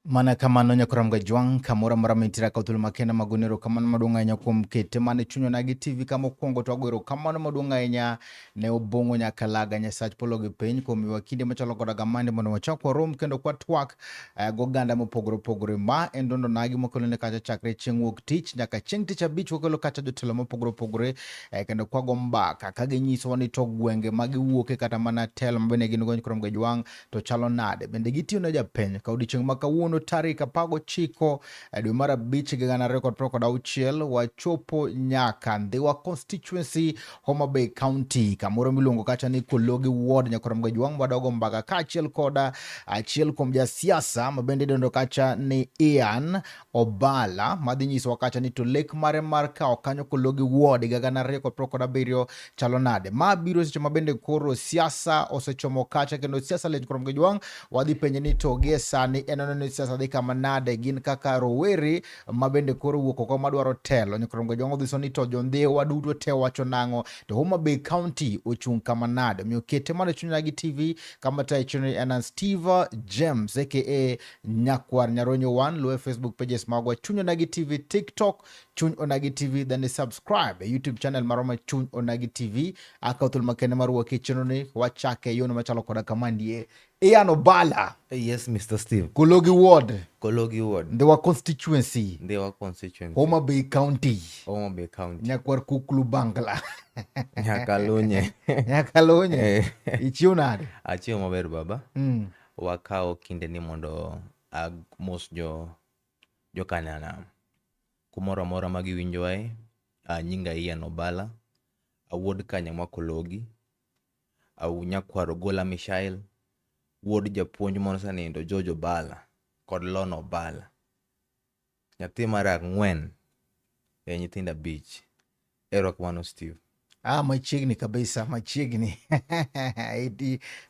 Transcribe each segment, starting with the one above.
Mana kamano nyakoram gajwang' kamoro amora mintiere akawo thuolo makende mag gono erokamano maduong' ahinya kuom kete mane chuny onagi TV kama okwongo to ago erokamano maduong' ahinya ne Obong'o Nyakalaga Nyasach polo gi piny kuom miwa kinde machalo koda kamande mondo wachak warom kendo kwatwak goganda mopogore opogore. Ma en Duond Onagi mokelo ne kacha chakre chieng' wuok tich nyaka chieng' tich abich wakelo kacha jotelo mopogore opogore kendo kwago mbaka ka ginyisowa ni to gwenge ma giwuoke kata mana telo mabende gin go nyakoram gajwang' to chalo nade bende gitiyo ne japiny ka odiechieng' ma kawuono tarik 19 dwe mar abich higa 2026 wachopo nyaka Ndhiwa constituency, Homa Bay County, kamoro miluongo kacha ni Kologi Ward, nyakoram gajwang' wadogo mbaka kaachiel koda achiel kuom jasiasa ma bende idendo kacha ni Ian Obala madhi nyisowa kacha ni to lek mare mar kawo kanyo Kologi Ward higa 2027 chalo nade. Ma biro seche ma bende koro siasa osechomo kacha kendo siasa lich kuom Gijwang'. Wadhi penje ni to gie sani en oneno ni siasa dhi kama nade, gin kaka rowere ma bende koro wuok oko madwaro telo. Nyakrom Gijwang' odhiso ni to jondhiwa duto te wacho nang'o, to Homa Bay County ochung' kama nade. Omiyo kete mana chuny gi TV kama tayo chenro en Steve James aka Nyakwar Nyaronyo 1 luwe Facebook pages magwa Chuny Onagi TV, TikTok Chuny Onagi TV, then subscribe e YouTube channel marwa ma Chuny Onagi TV. Akawo thuolo makende mar wuok e chenro ni wachake e yono machalo koda kamandie. Ian Obala. Yes, Mr. Steve. Kologi Ward. Kologi Ward. Ndhiwa constituency. Ndhiwa constituency. Homa Bay County. Homa Bay County. Nyakwar Kuklu Bangla. Nyakalunye. Nyakalunye. Ichiew nade? Achiew maber baba. Wakawo kinde ni mondo amos jo jokanyanam kumoro amora ma giwinjowae. Nyinga Ian Obala, awuod Kanyamwa Kologi, au nyakwar Ogola Mishael, wuod japuonj mosenindo George Obala kod Lona Obala. Nyathi mar ang'wen e nyithindo abich. Erokamano Steve. Ah, machiegni kabisa, machiegni.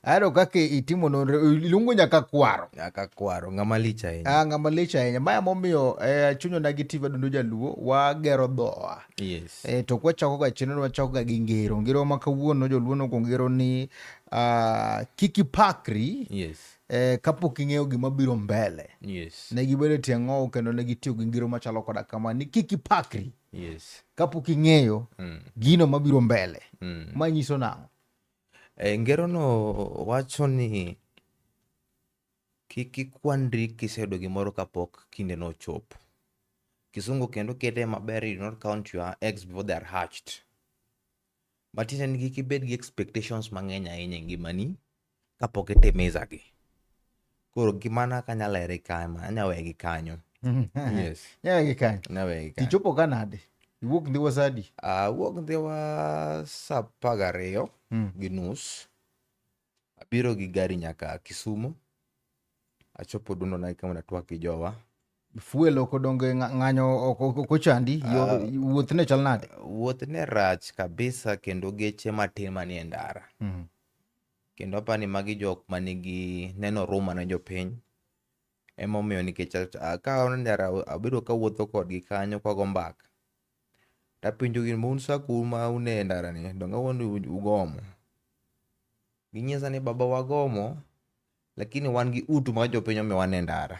Ahero kaka itimo nonro, iluongo nyaka kwaro. Nyaka kwaro, ng'ama lich ahinya. Ah, ng'ama lich ahinya. Maya momiyo chuny onagi TV Adundo Jaluo, wagero dhowa. Yes. To kwachako ga chenro, wachako ga gi ngero. Ngero ma kawuono joluo nogo ngero ni kik ipakri. Yes. Kapok ing'eyo gima biro mbele. Yes. Ne gibedo e tie ng'owo kendo ne gitiyo gi ngero machalo koda kama ni kik ipakri. Yes. Kapok ing'eyo gino mabiro mbele. Ma nyiso nang'o? Ngerono wacho ni kik ikwanri kiseyudo gimoro kapok kindeno ochopo. Kisungu kendo kete maber, you do not count your eggs before they are hatched. Matiende ni kik ibed gi expectations mang'eny ahinya e ngimani kapok itimizagi. Koro gimana kanya lere kama, anya wegi kanyo. Yes. Nyalo gi kanyo. Anya wegi kanyo. Tichopo ka nade? Iwuok Ndhiwa sa adi? Awuok Ndhiwa sa 12 gi nus. Abiro gi gari nyaka Kisumu. Achopo Dundo Nai mondo atwak gi jowa. Fuel ok odongo e ng'anyo ok ochandi? Wuoth ne chal nade? Wuoth ne rach kabisa kendo geche matin manie ndara. Kendo aparo ni magi jok manigi neno huruma ne jopiny. Emomiyo nikech ka aneno ndara abedo kawuotho kodgi kanyo kwago mbaka. Tapenjogi ni un sa ku ma un e ndara ni donge awuondo ugomo. Ginyisa ni baba wagomo lakini wan gi utu ma jopiny omiyo wan e ndara.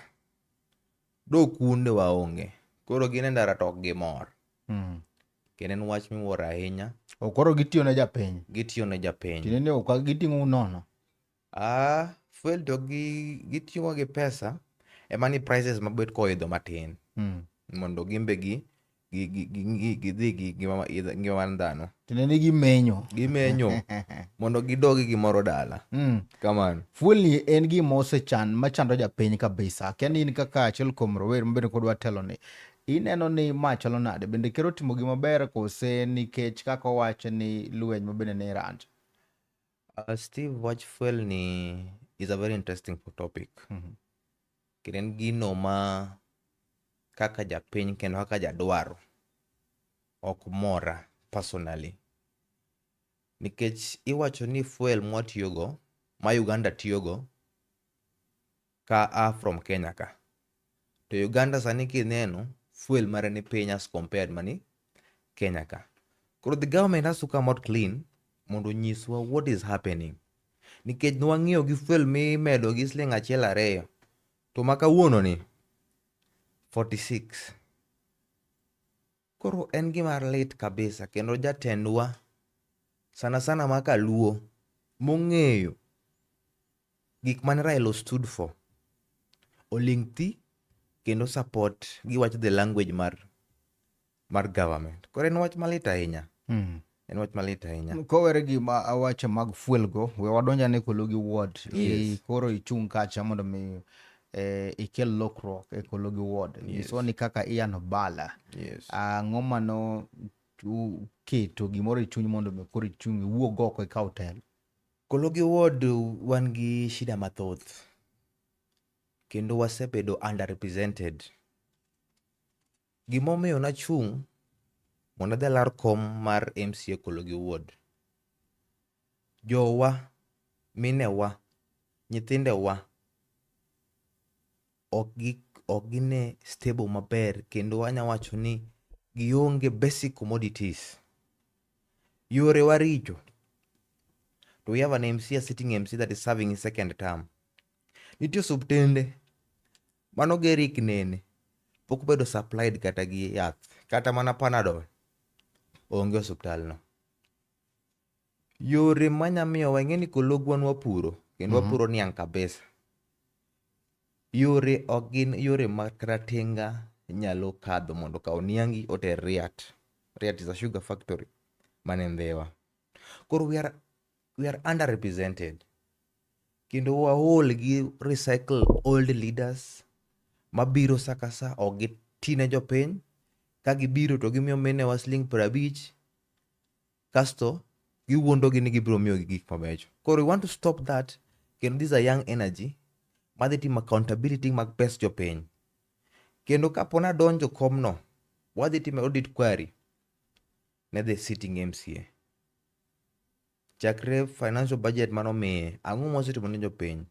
Dok un de waonge. Koro gin e ndara to ok gimor. Kendo en wach miwuoro ahinya. O koro gitiyo ne japiny. Gitiyo ne japiny. Tiende ni ok giting'ou nono. Fuel to gitiyo gi pesa ema ni prices mabet koidho matin. Mondo gimbe gidhi gi ngima mar dhano. Tiende ni gimenyo. Gimenyo. Mondo gidog gi gimoro dala. Kamano. Fuel ni en gima osechan machando japiny kabisa. Akia ni in kaka achiel kuom rowere mabende kodwa telo ni. Ineno ni ma chalo nade? Bende ker otimo gima ber kose nikech kaka owacho ni lweny mabende ni Iran cha? Steve, wach fuel ni is a very interesting topic. Kendo en gino ma kaka japiny kendo kaka jadwaro ok mora personally. Nikech iwacho ni fuel mwatiyogo, ma Uganda tiyogo, ka a from Kenya ka. To Uganda sani kineno, fuel mare ni piny as compared mani Kenya ka. Koro the government has to come out clean mondo onyiswa what is happening. Nikech nwang'iyo gi fuel mimedo gi siling achiel ariyo. To ma kawuono ni 46. Koro en gima lit kabisa kendo jatendwa sana sana ma kaluo mong'eyo gik mane Raila stood for oling' thi kendo support giwacho the language mar government. Koro en wach malit ahinya. En wach malit ahinya. Kowere gi ma weche mag fuel go, we wadonj ane Kologi ward. Yes. Koro ichung' kacha mondo mi ikel lokruok e Kologi ward. Yes. Nyisowa ni kaka Ian Obala. Yes. Ang'o mano keto gimoro e chuny mondo mi koro ichung' iwuog oko ikaw telo? Kologi ward wan gi shida mathoth. Kendo wasebedo underrepresented. Gimomiyo nachung' mondo adhi alar kom mar MCA Kologi ward. Jowa, minewa, nyithindewa ok gine stable maber kendo anya wacho ni gionge basic commodities. Yore wa richo. To we have an MCA, a sitting MCA that is serving his second term. Nitie osuptende manoger nene pok obedo supplied kata gi yath kata mana Panadol onge osuptal no. Yore manya miyowa ing'e ni Kologi wan wapuro kendo wapuro niang' kabisa. Yore ok gin yore ma kata tinga nyalo kadho mondo okaw niangi oter Riat. Riat is a sugar factory man e Ndhiwa. Koro we are underrepresented. Kendo waol gi recycle old leaders mabiro sa ka sa ok giti ne jopiny. Ka gibiro to gimiyo minewa siling 50 kasto giwuondogi ni gibiro miyogi gik mabecho. Koro we want to stop that kendo this is a young energy madhi timo accountability mag pes jopiny. Kendo kapo nadonjo komno, wadhi timo audit query ne the sitting MCA. Chakre financial budget manomiye, ang'o mosetimo ne jopiny?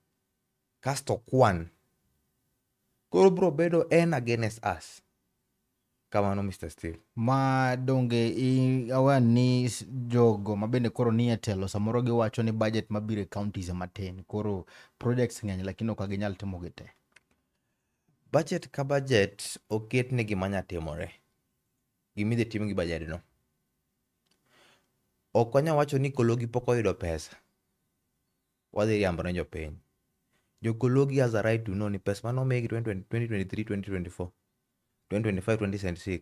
Kasto kwan. Koro biro bedo en against us. Kamano Mr. Steve. Ma donge awa ni jogo mabende koro nie telo samoro giwacho ni budget mabiro e counties ema tin, koro projects ng'eny lakini ok ginyal timo gi te. Budget ka budget oket ne gima nya timore. Gima idhi tim gi budget no. Ok wanyal wacho ni Kologi pok oyudo pesa. Wadhi riambo ne jopiny. Jo Kologi has a right to know ni pesa manomigi 2023, 2024, 2025, 2026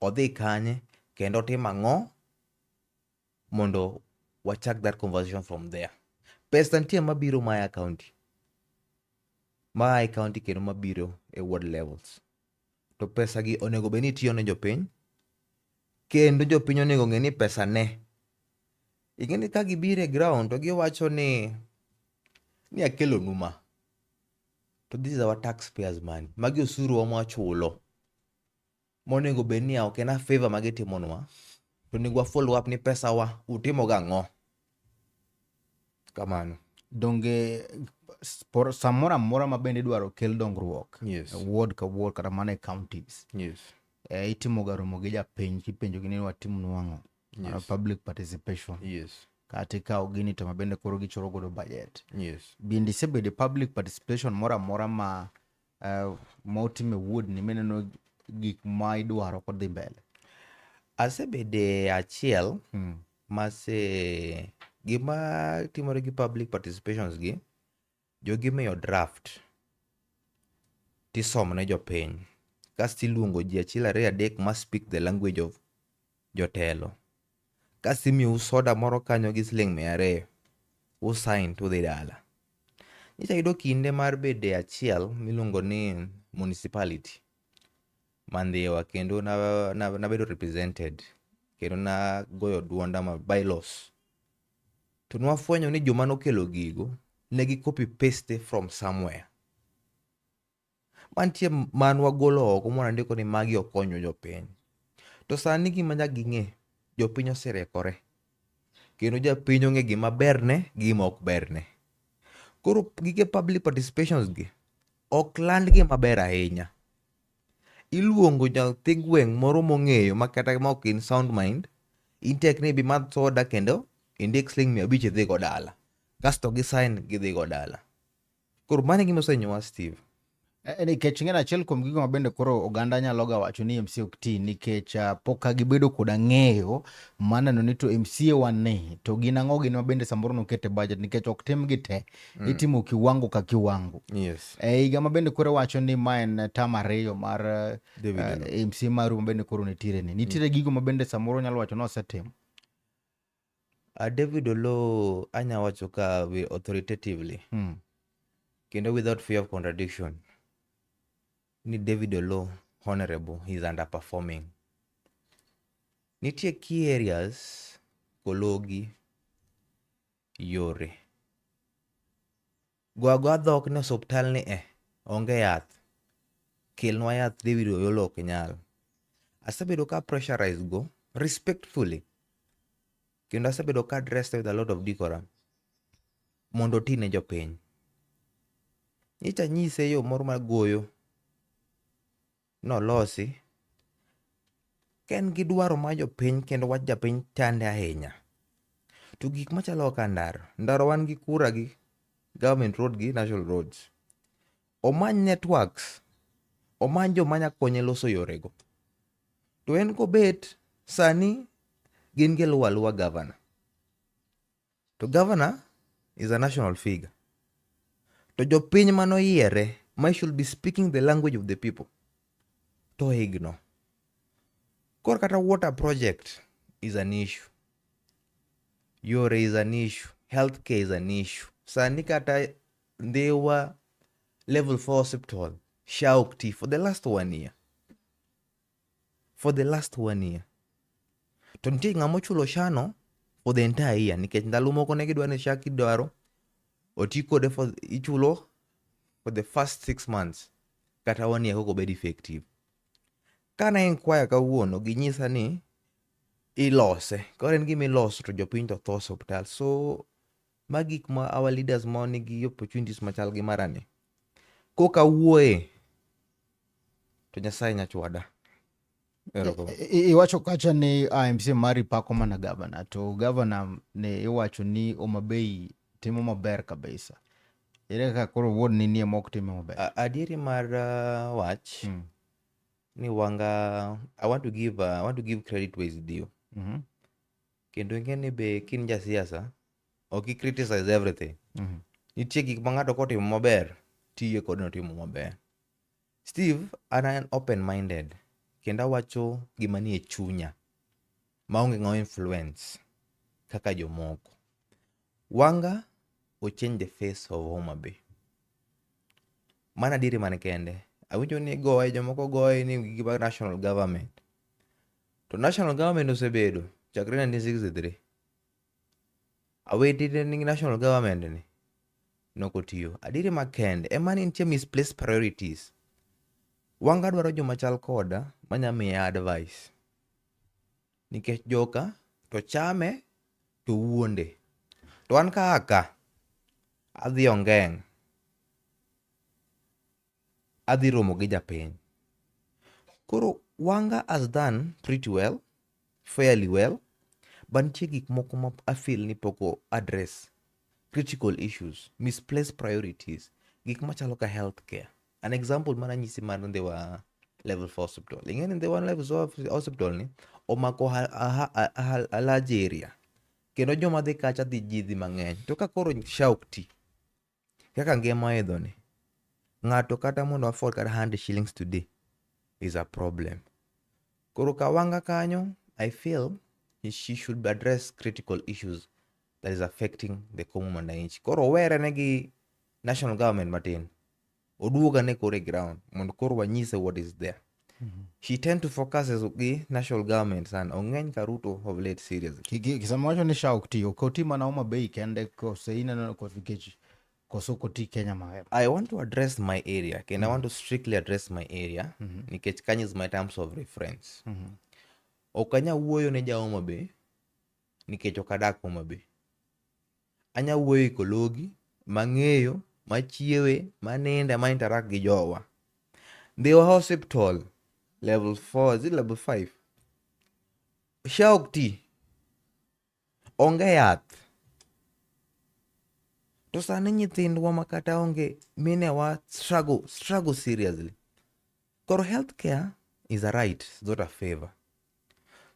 odhi kanye kendo otimo ang'o mondo wachak that conversation from there. Pesa nitie mabiro maya county. Maa e county kendo mabiro e ward levels. To pesa gi onego bed ni tiyo ne jopiny kendo jopiny onego ong'e ni pesa ne. Ing'e ni ka gibiro e ground to giwacho ni akelonu ma. To this is our taxpayers money. Magi osuru wa mwachulo. Monego bed ni ok en a favor ma gitimonwa. To onego wa follow up ni pesa wa utimo gang'o. Kamano. Donge samoro amora ma bende idwaro kel dongruok Yes. ward ka ward kata mana e counties. Yes. Itimo ga romo gi japiny kipenjogi ni watimnu ang'o. Yes. Public participation. Yes. Kata ikawo gini to mabende koro gichoro godo budget. Yes. Bende isebedo e public participation moro amora ma motim e ward ni mineno gik ma idwaro kodhi mbele? Asebede achiel mase gima timore gi public participations gi jogi imiyo draft tisomo ne jopiny kasto iluongo ji achiel ariyo adek ma speak the language of jotelo kasto imiyou soda moro kanyo gi siling 200 usign to udhi dala. Nyocha ayudo kinde mar bedo e achiel miluongo ni municipality ma Ndhiwa kendo nabedo represented kendo nagoyo duonda ma bylaws. To nwafwenyo ni joma nokelo gigo ne gi copy paste from somewhere. Mantie manwagolo oko mwandiko ni magi ok kony jopiny. To sani gima nyaka ging'e, jopiny oseriekore. Kendo japiny ong'e gima berne gi gima ok berne. Koro gige public participations gi ok landgi maber ahinya. Iluongo nyathi gweng' moro mong'eyo ma kata ma ok in sound mind, in tek ni ibi madh soda kendo indik siling 500 idhigo dala. Kasto gi sign gidhigo dala. Koro mano e gima osehinyowa Steve. Nikech ing'e ni achiel kuom gigo ma bende koro oganda nyalo ga wacho ni MCA ok ti nikech pok ka gibedo koda ng'eyo mar neno ni to MCA wan ni to gin ang'o gin ma bende samoro noket e budget nikech ok timgi te itimo kiwango ka kiwango. E higa ma bende koro iwacho ni ma en term ariyo mar David Oloo. MCA maru ma bende koro nitiere ni. Nitiere gigo ma bende samoro nyalo wacho ni osetimo. David Oloo anya wacho ka authoritatively kendo without fear of contradiction ni David Oloo honorable is underperforming. Nitie key areas Kologi, yore. Go agoa dhok ni osuptal ni onge yath. Kelnwa yath David Oloo ok nyal. Asebedo ka pressurize go respectfully kendo asebedo ka address with a lot of decorum mondo oti ne jopiny. Nyicha anyise yo moro mar goyo nolosi ka en gi dwaro mar jopiny kendo wach japiny chande ahinya. To gik machalo kaka ndara, ndara wan gi kura gi government road gi national roads. Omany networks, omany joma nya konye loso yorego. To en kobet sani gin giluwo aluwa governor. To governor is a national figure. To jopiny manoyiere ma should be speaking the language of the people to ignore. Koro kata water project is an issue. Yore is an issue. Healthcare is an issue. Sani kata Ndhiwa level 4 hospital SHA ok ti for the last one year. For the last one year. To nitie ng'ama ochulo SHA no for the entire year nikech ndalo moko ne gidwa ni SHA kidwaro oti kode for ichulo for the first 6 months kata one year kok obed effective. Kane inquire kawuono ginyisa ni ilose. Koro en gima iloso to jopiny to tho e osiptal. So magi gik ma our leaders ma nigi opportunities machal gi marani. Koka wuoye to Nyasaye nya chwada. Iwacho kacha ni MCA mari pako mana gavana to gavana ne iwacho ni Homa Bay timo maber kabisa. Ere kaka koro wuod ni nie mok timo maber? Adieri mar wach ni Wanga I want to give credit where is due. Kendo ing'e ni be kin ja siasa ok i criticize everything. Nitie gik ma ng'ato kotimo maber tiyie kode notimo maber. Steve, an an open minded kendo awacho gima nie chunya maonge ng'ama influence kaka jomoko. Wanga o change the face of Homa Bay. Mano adieri man kende. Awinjo ni goye jomoko goye ni gima national government. To national government osebedo chakre 1963. Awetine ni national government ni nokotiyo. Adieri makende ema ni nitie misplaced priorities. Wanga dwaro joma chal koda manya miye advice. Nikech joka to chame to wuonde. To an kaka adhi Ongeng' adhi romo gi japiny. Koro Wanga has done pretty well, fairly well, but nitie gik moko ma I feel ni pok o address critical issues, misplaced priorities, gik machalo ka healthcare. An example mana nyisi mar Ndhiwa level 4 hospital. Ing'e ni Ndhiwa level 4 hospital ni omako a large area. Kendo joma dhi kacha dhi ji dhi mang'eny. To ka koro SHA ok ti, kaka ngima oidho ni, ng'ato kata mondo afford kata 100 shillings today is a problem. Koro Kawanga kanyo, I feel she should address critical issues that is affecting the common mwananchi. Koro owere ne gi national government matin. Oduoga ne koro e ground mondo koro wanyise what is there. She tend to focus as gi national government sana. Ong'eny ka Ruto of late seriously. Sama wacho ni SHA ok ti, ok oti mana Homa Bay kende kose ineno nikech koso ok oti Kenya ma I want to address my area. Kendo I want to strictly address my area nikech kanyo is my terms of reference. Ok anya wuoyo ne ja Homa Bay nikech ok adak Homa Bay. Anya wuoyo e Kologi mang'eyo, machiewe, maninde, ma interact gi jowa. Ndhiwa Hospital level 4, is it level 5? SHA ok ti. Onge yath. To sani nyithindwa ma kata onge minewa struggle, struggle seriously. Koro healthcare is a right, it's not a favor.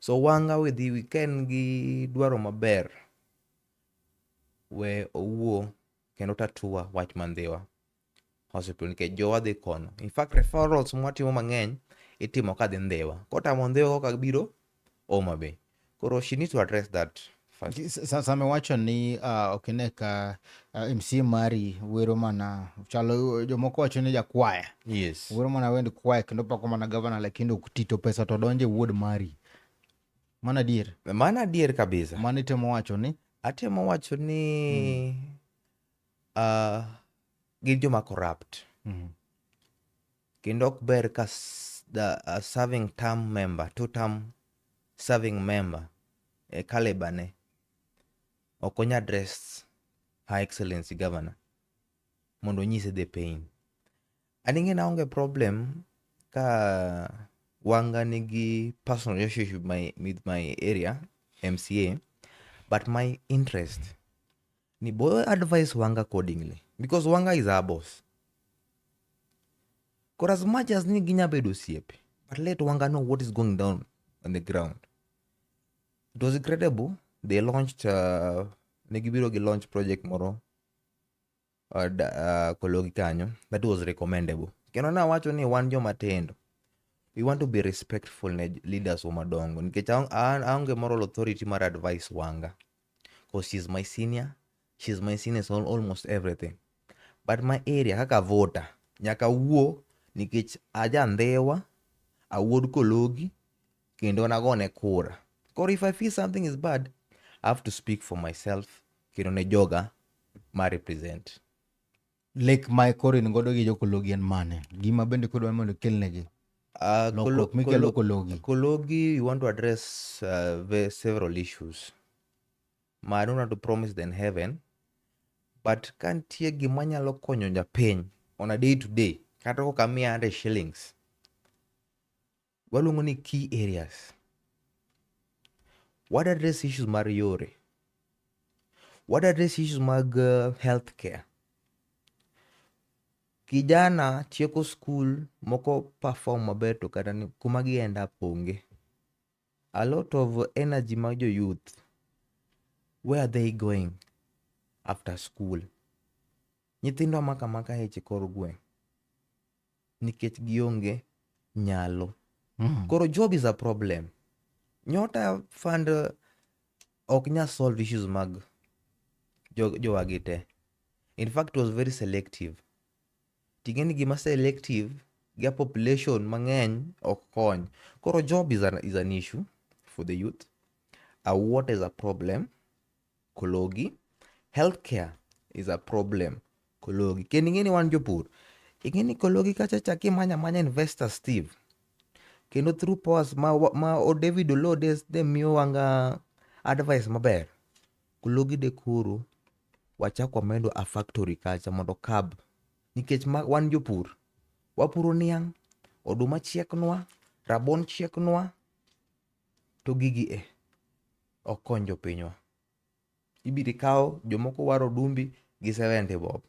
So Wanga with the weekend gi dwaro maber we owuo kendo tatua wach ma Ndhiwa hospital nikech jowa dhi kono. In fact referrals mwatimo mang'eny itimo ka dhi Ndhiwa. Kotamo Ndhiwa koka biro Homa Bay. Koro she need to address that first. Sama iwacho ni ok ine ka MCA mari wero mana chalo jomoko wacho ni jakwaya. Yes. Wero mana wend kwaya kendo pako mana gavana lakini ok ti to pesa to donjo e wuod mari. Mano adier? Mano adier kabisa. Mano itemo wacho ni? Atemo wacho ni gin joma corrupt. Kendo ok ber ka the serving term member, two term serving member e caliber ne ok onya address Her Excellency Governor mondo onyise the pain. An ing'e ni aonge problem ka Wanga nigi personal relationship with my area MCA, but my interest ni bo advise Wanga accordingly because Wanga is our boss. Koro as much as ni ginya bedo osiepe, but let Wanga know what is going down on the ground. It was incredible. They launched, ne gibiro gi launch project moro Kologi kanyo. That was recommendable. Kendo nawacho ni wan joma tindo, we want to be respectful ne leaders wa madongo nikech aonge moral authority mar advice Wanga because she's my senior, she's my senior in almost everything. But my area kaka voter nyaka wuo nikech aja Ndhiwa, awuod Kologi kendo nagone kura. Koro if I feel something is bad, I have to speak for myself kendo ne joga ma represent. Lek ma koro in godo gi jokologi en mane? Gima bende koro dwaro mondo ikelnegi? Lokruok mikelo Kologi. Kologi, you want to address several issues. Ma I don't want to promise them heaven, but ka nitie gima nyalo konyo japiny on a day to day, kata kok amiya 100 shillings, waluongo ni key areas. What address issues mar yore? What address issues mag healthcare? Kijana tieko school moko perform maber to kata ni kuma gi end up onge. A lot of energy mag jo youth, where are they going after school? Nyithindo maka maka heche kor gweng' nikech gionge nyalo. Koro job is a problem. Nyota Fund ok nya solve issues mag jowagi te. In fact, it was very selective. Ting'e ni gima selective gi a population mang'eny ok kony. Koro job is an issue for the youth. Water is a problem. Kologi. Healthcare is a problem. Kologi. Kendo ing'e ni wan jopur. Ing'e ni Kologi kacha cha kimanya manya investor Steve. Kendo through powers ma o David Oloo de miyo wanga advice maber. Kologi de koro wachak wamedo a factory kacha mondo cab. Nikech ma, wan jopur. Wapuro niang', oduma chieknwa, rabuon chieknwa, to gigi e ok kony jopinywa. Ibiro ikaw jomoko waro odumbi gi 70 bob.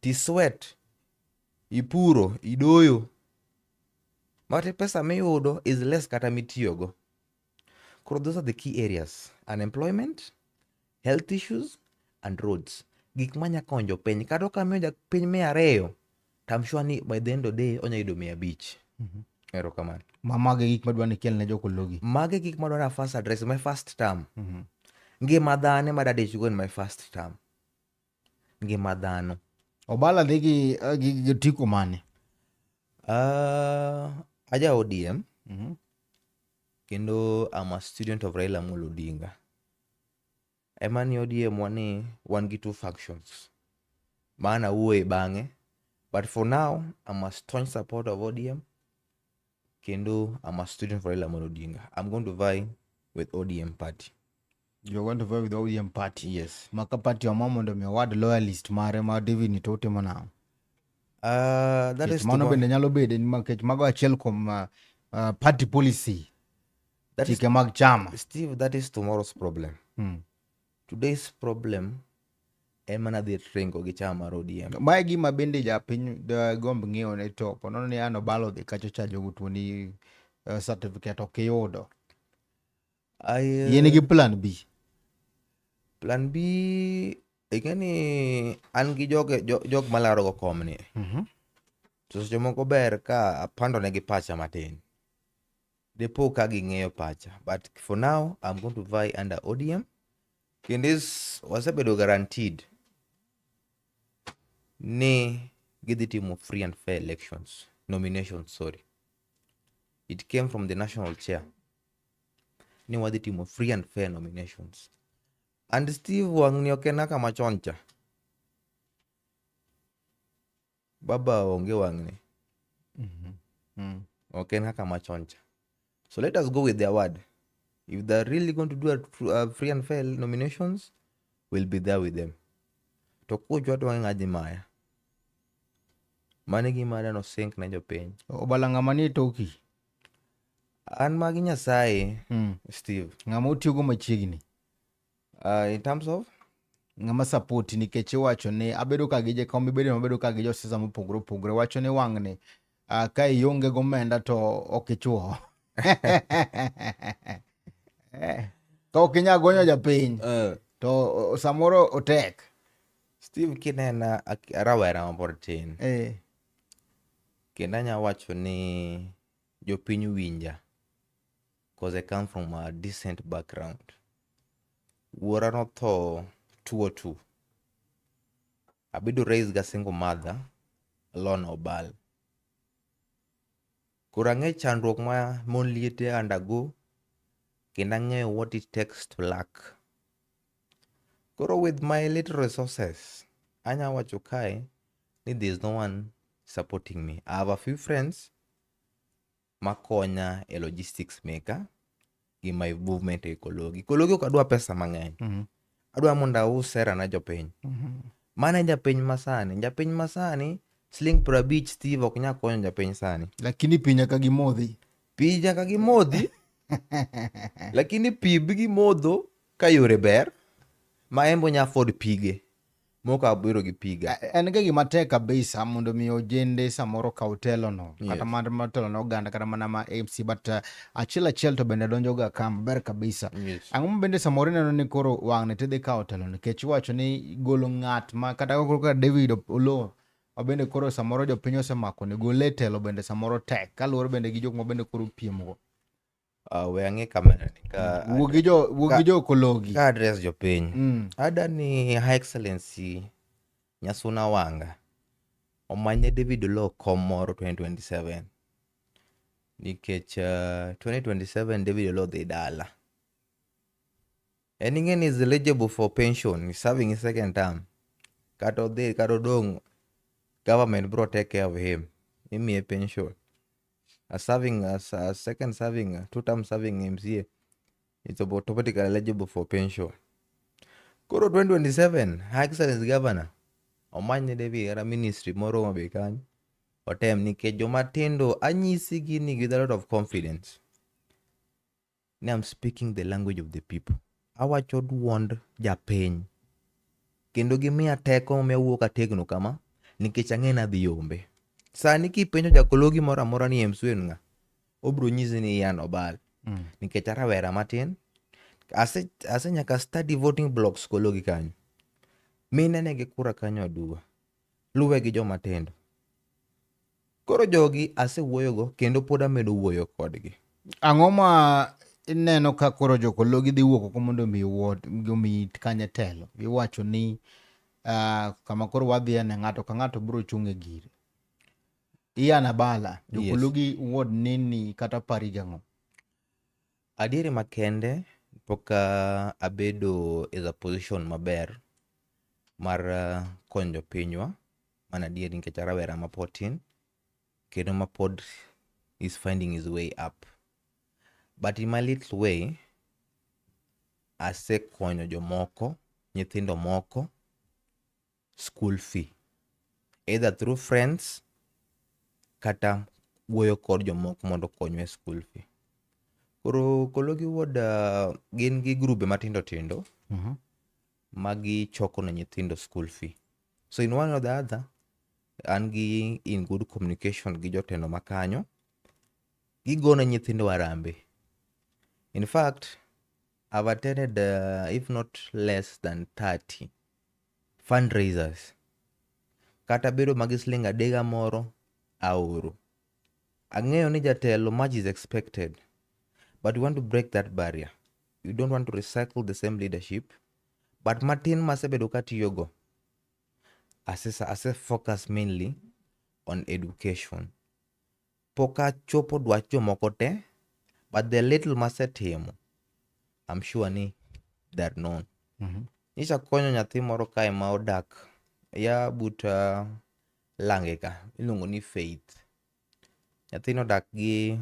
Ti sweat, ipuro, idoyo. But pesa miyudo is less kata mitiyogo. Koro those are the key areas. Unemployment, health issues, and roads. Gik manya konyo jopiny. Kata ok amiyo japiny 200, to I'm sure ni by the end of the day onya yudo 500. Erokamano. Ma mago e gik madwa ni ikel ne jokologi. Mago e gik madwa na first address, my first term. Ngima dhano ema dadich go in my first term. Ngima dhano. Obala dhi gi otiko mane? Aja ODM. Kendo I'm a student of Raila Amolo Odinga. Ema ni ODM wani wan gi two factions. Mana wuoye bang'e. But for now, I'm a staunch supporter of ODM. Kendo I'm a student for Raila Amolo Odinga. I'm going to vie with ODM party. You're going to vie with ODM party. Yes. Maka party oma mondo mi owad loyalist mare ma David ni to utimo nang'o? That is mano bende nyalo bedo nikech mago achiel kuom party policy. Chike mag chama. Steve, that is tomorrow's problem. Today's problem En mana dhi ringo gi chama mar ODM. Mae gima bende japiny gomb ng'eyo ne to ponono ni an Obalo odhi kacho cha jogo tuoni certificate ok iyudo. In gi plan B. Plan B ing'e ni an gi joge jok malaro go komni. To seche moko ber ka apando negi pacha matin. Depo ka ging'eyo pacha. But for now I'm going to vie under ODM. Kendo wasebedo guaranteed ni gidhi timo free and fair elections, nominations, sorry. It came from the national chair ni wadhi timo free and fair nominations. And Steve wang'ni ok en kaka machon cha. Baba onge wang'ni. Ok en kaka machon cha. So let us go with their word. If they're really going to do a free and fair nominations, we'll be there with them. To kuchwa to wang'e ng'a maya. Mano e gima aneno sink ne jopiny. Obala ng'ama nie toki. An magi Nyasaye, Steve. Ng'ama otiyogo machiegni. In terms of? Ng'ama support nikech iwacho ni abedo ka gi jakom ibedo mabedo ka gi josiasa mopogore opogore wacho ni wang'ni ka ionge gomenda to ok ichuo. Ka ok inyal gonyo japiny to samoro otek. Steve kinena rawera mapod tin. Kendo anya wacho ni jopiny winja. Because I come from a decent background. Wuora notho 2002. Abedo raised ga single mother, Lorna Obal. Koro ang'e chandruok ma mon liete undergo, kendo ang'eyo what it takes to lack. Koro with my little resources, anya wacho kae ni there's no one supporting me. I have a few friends makonya e logistics meka gi my movement e Kologi. Kologi ok adwa pesa mang'eny. Adwa mondo aus sera na jopiny. Mano e japiny masani. Japiny masani siling 50 Steve ok nyal konyo japiny sani. Lakini pi nyaka gimodhi. Pi nyaka gimodhi. Lakini pi bi gimodho ka yore ber ma en bo nya afford pige. Mok abiro gi piga. En ga gima tek kabisa mondo mi ojende samoro kaw telo no. Kata mar telo ne oganda kata mana ma MC but achiel achiel to bende donjo ga ka maber kabisa. Ang'o ma bende samoro ineno ni koro wang'ni tidhi kawo telo nikech iwacho ni golo ng'at ma kata koro kaka David Oloo ma bende koro samoro jopiny osemako ni gole e telo bende samoro tek kaluwore bende gi jok ma bende koro piemgo. We ang'e kamera ni ka Wuo gi jo wuo gi jo Kologi. Ka address jopiny. Ada ni High Excellency Nyasuna Wanga omanye David Oloo kom moro 2027. Nikech 2027 David Oloo dhi dala. En ing'e ni is eligible for pension, he's serving his second term. Kata odhi kata odong' government bro take care of him. Imiye pension. A serving as a second serving, two term serving MCA, it's about automatically eligible for pension. Koro 2027, High Excellency Governor, omany ne David kata ministry moro Homa Bay kanyo, otem nikech joma tindo anyisi gini with a lot of confidence. Ni I'm speaking the language of the people. Awacho duond japiny. Kendo gimiya teko momiyo awuok ategno kama, nikech ang'e ni adhi yombe. Sani kipenjo jakologi moro amora ni MC en ng'a, obiro nyisi ni Ian Obal. Nikech arawera matin, ase nyaka study voting blocks Kologi kanyo. Mine nigi kura kanyo aduwa. Luwe gi joma tindo. Koro jogi asewuoyogo kendo pod amedo wuoyo kodgi. Ang'o ma ineno ka koro jokologi dhi wuok oko mondo omi ward omi kanye telo? Iwacho ni kama koro wadhiye ne ng'ato ka ng'ato biro chung' e gire. Ian Abala, jokologi ward nini kata pari gang'o? Adieri makende pok abedo e a position maber mar konyo jopinywa. Mano adieri nikech arawera mapod tin kendo mapod is finding his way up. But in my little way, asekonyo jomoko, nyithindo moko school fee. Either through friends kata wuoyo kod jomoko mondo okonywa e school fee. Koro Kologi Ward gin gi grube matindo tindo. Magichoko ne nyithindo school fee. So in one or the other, an gi in good communication gi jotelo makanyo. Gigone nyithindo harambee. In fact, I've attended if not less than 30 fundraisers. Kata bedo magi siling adega moro aoro. Ang'eyo ni jatelo much is expected, but we want to break that barrier. You don't want to recycle the same leadership, but matin masebedo katiyogo, ase focus mainly on education. Pok achopo dwach jomoko te, but the little masetimo, I'm sure ni they're known. Nyicha konyo nyathi moro kae ma odak ya but lange ka iluongo ni Faith. Nyathino odak gi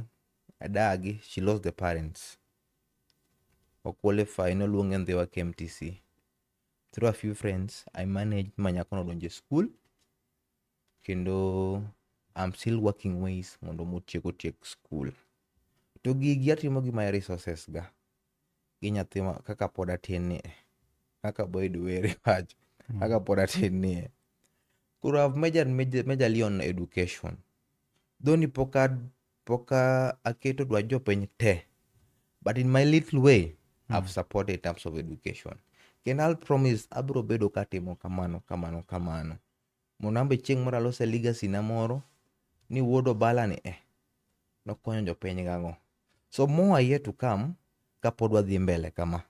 dagi, she lost the parents. O qualify noluonge Ndhiwa KMTC. Through a few friends, I managed ma nyakono odonjo e school kendo I'm still working ways mondo motiek otiek school. To gigi atimo gi my resources ga. Gi nyathi ma kaka pod atin ni e. Kaka Boyd Were wacho. Kaka pod atin ni e. Koro I've majored majorly on education. Though ni pok aketo dwach jopiny te. But in my little way, I've supported in terms of education. Kendo I'll promise abiro bedo katimo kamano kamano kamano. Mondo an be chieng' moro alose legacy na moro ni wuod Obala ni eh nokonyo jopiny gang'o. So more are yet to come kapod wadhi mbele kama.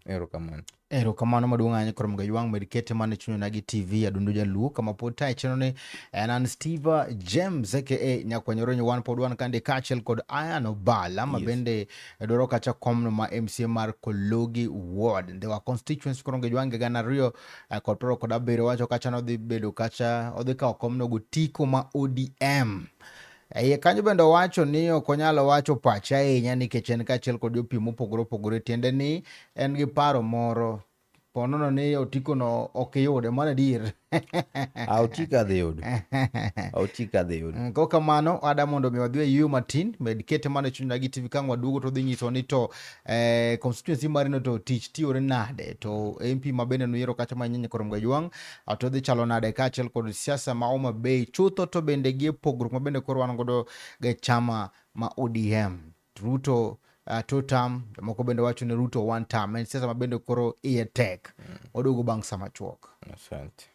Erokamano. Erokamano maduong' ahinya koro mga ywang' med kete mane chunyona gi TV Adundo Jaluo kama pod taye chenro ni en an Steve James aka Nyakwanyoro wan pod wan kande kaachiel kod Ian Obala ma bende dwaro kacha komno ma MCA mar Kologi Ward Ndhiwa constituency. Koro Ojwang' 2027 wacho kacha nodhi bedo kacha odhi kawo komno gotiko ma ODM. E iye kanyo bende owacho ni ok onyal wacho pache ahinya nikech en kaachiel kod jopiem mopogore opogore, tiende ni en gi paro moro ponono ni otiko no ok iyude mano adier. Otiko adhi yudo. Otiko adhi yudo. Kok kamano ada mondo mi wadhi e yueyo matin med kete mana e chuny gi TV ka waduogo to dhi nyiso ni to constituency mari no to tich tiyore nade to MP ma bende noyiero kacha ma Nyenye koro Mgajwang' to dhi chalo nade kaachiel kod siasa ma Homa Bay chutho to bende gi pogruok ma bende koro wan godo gi chama ma ODM Ruto two term jomoko bende wacho ni Ruto one term en siasa ma bende koro iye tek. Waduogo bang' sama machuok. Asante.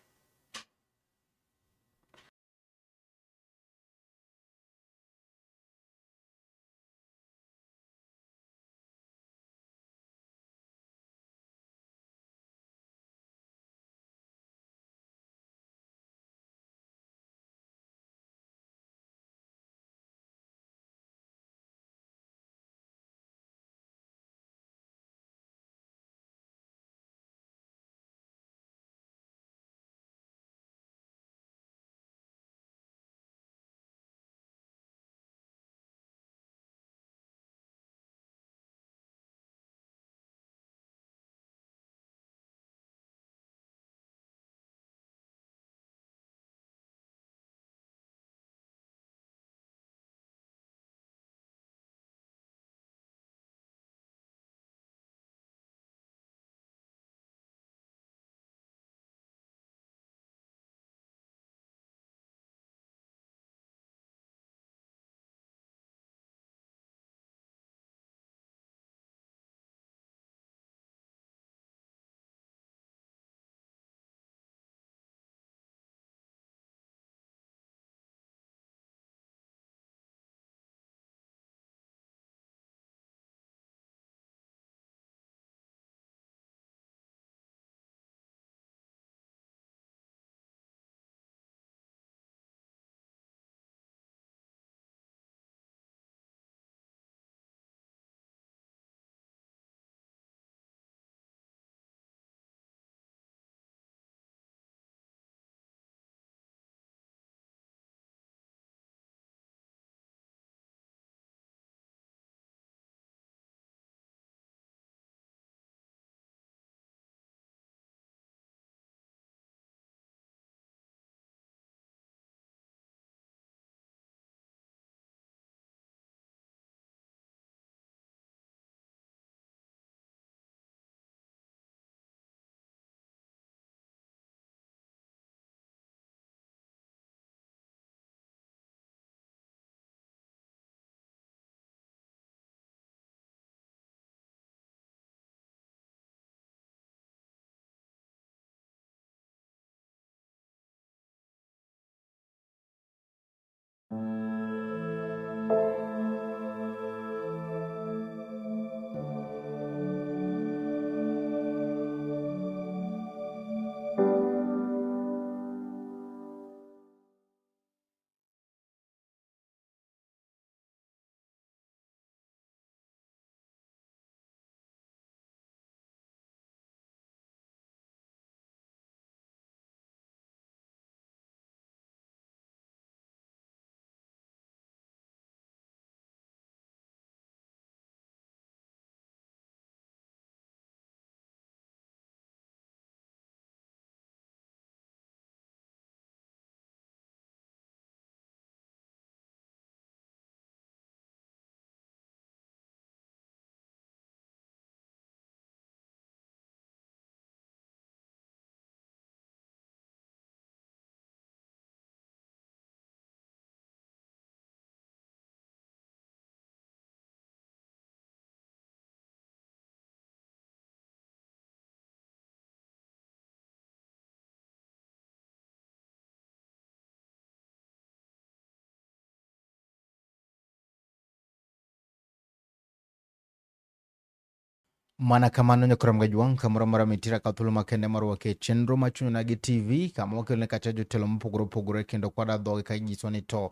Mana kamano nyakrom gajwang' kamoro amora mitira ka thuolo makende mar wake chenro machunyona gi TV kama wakelone kacha jotelo mopogore opogore kendo kwada dhoge ka ginyiso ni to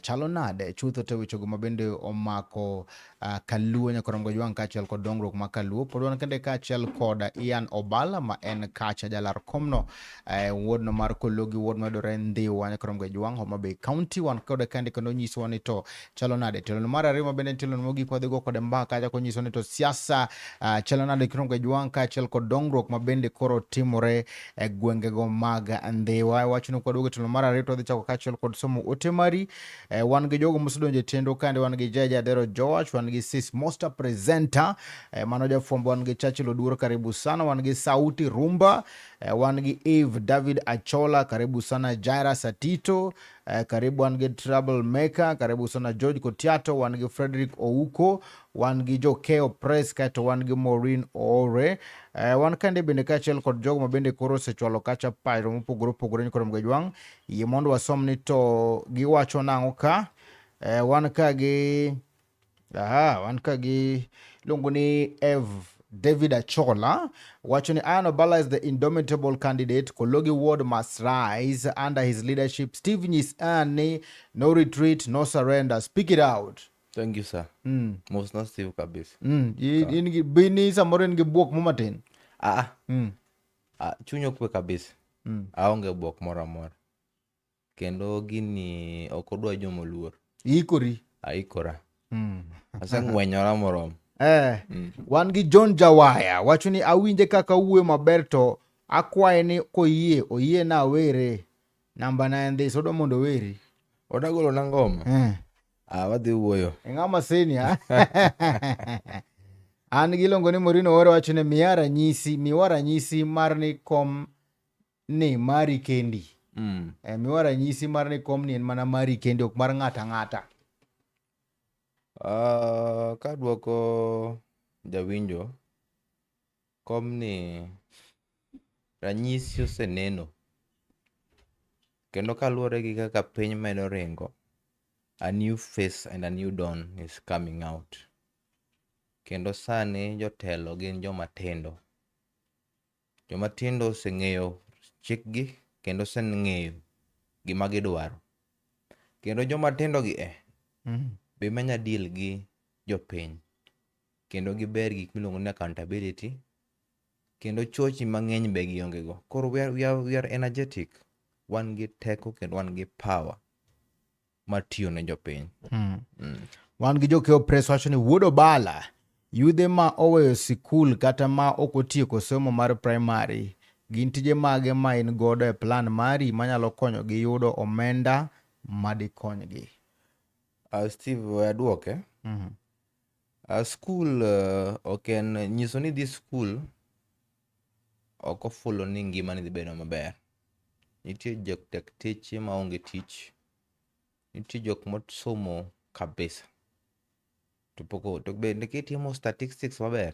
chalo nade chutho te wechego mabende omako Kaluo nyakrom gajwang' kaachiel kod dongruok ma Kaluo. Pod wan kende kaachiel kod Ian Obala ma en kacha jalar komno wuodno mar Kologi wuod mayudore Ndhiwa nyakrom gajwang' Homa Bay County. Wan kode kende kendo onyisowa ni to chalo nade tielo mar ariyo mabende en tielo mogik wadhi go kode mbaka kacha konyiso ni to siasa chalo nade Kirongo Kajwang' kaachiel kod dongruok ma bende koro timore e gwengego mag Ndhiwa. Wachno kwaduogo e tielo mar ariyo to wadhi chako kaachiel kod somo ote mari. Wan gi jogo mosedonjo e chenro kande, wan gi Jaja Adero Joash, wan gi Sis Mosta Presenter, mano jafwambo, wan gi Churchill Oduor, karibu sana, wan gi Sauti Rumba, wan gi Eve David Achola, karibu sana, Jairus Atito, karibu wan gi Trouble Maker, karibu sana George Kotiato, wan gi Frederick Ouko, wan gi Jokeo Press, kaeto wan gi Maureen Oore. Wan kande bende kaachiel kod jogo ma bende koro osechwalo kacha paro mopogore opogore ni koro Mgajwang' yie mondo wasom ni to giwacho nang'o ka. Wan ka gi aha, wan ka gi iluongo ni Ev David Achola wacho ni Ian Obala is the indomitable candidate. Kologi Ward must rise under his leadership. Steve Nyis ni no retreat, no surrender. Speak it out. Thank you sir. Mos na Steve kabisa. In gi bini samoro in gi buok mo matin. Ah, chuny okwe kabisa. Aonge buok moro amora. Kendo gini ok odwa joma oluor. Iikori. Aikora. Aseng'wenyora moromo. Wan gi John Jawaya wacho ni awinje kaka owuoyo maber to akwaye ni koyie oyie na awere. Namba na en this, odwa mondo oweri. Odwa golo na ngoma. Ah, wadhi wuoyo. Ng'ama senior. An gi iluongo ni Morino Ore wacho ni miya ranyisi, miwa ranyisi mar ni kom ni mari kendi. Miwa ranyisi mar ni kom ni en mana mari kendi ok mar ng'ato ang'ata. Kaduoko jawinjo, kom ni ranyisi oseneno. Kendo kaluwore gi kaka piny medo ringo, a new face and a new dawn is coming out. Kendo sani jotelo gin joma tindo. Joma tindo oseng'eyo chikgi kendo oseng'eyo gima gidwaro. Kendo joma tindo gi e be manya deal gi jopiny. Kendo giber gik miluongo ni accountability. Kendo chochni mang'eny be gionge go. Koro we are energetic. Wan gi teko kendo wan gi power mar tiyo ne jopiny. Wan gi Jokeo Press wacho ni Wuod Obala, yudhe ma oweyo sikul kata ma ok otieko somo mar primary, gin tije mage ma in godo e plan mari manyalo konyogi yudo omenda madikonygi? Steve, we aduoke. Skul ok en nyiso ni idhi skul ok ofulo ni ngimani dhi bedo maber. Nitie dakteche maonge tich, nitie jok mosomo kabisa to pok to bende kitimo statistics maber,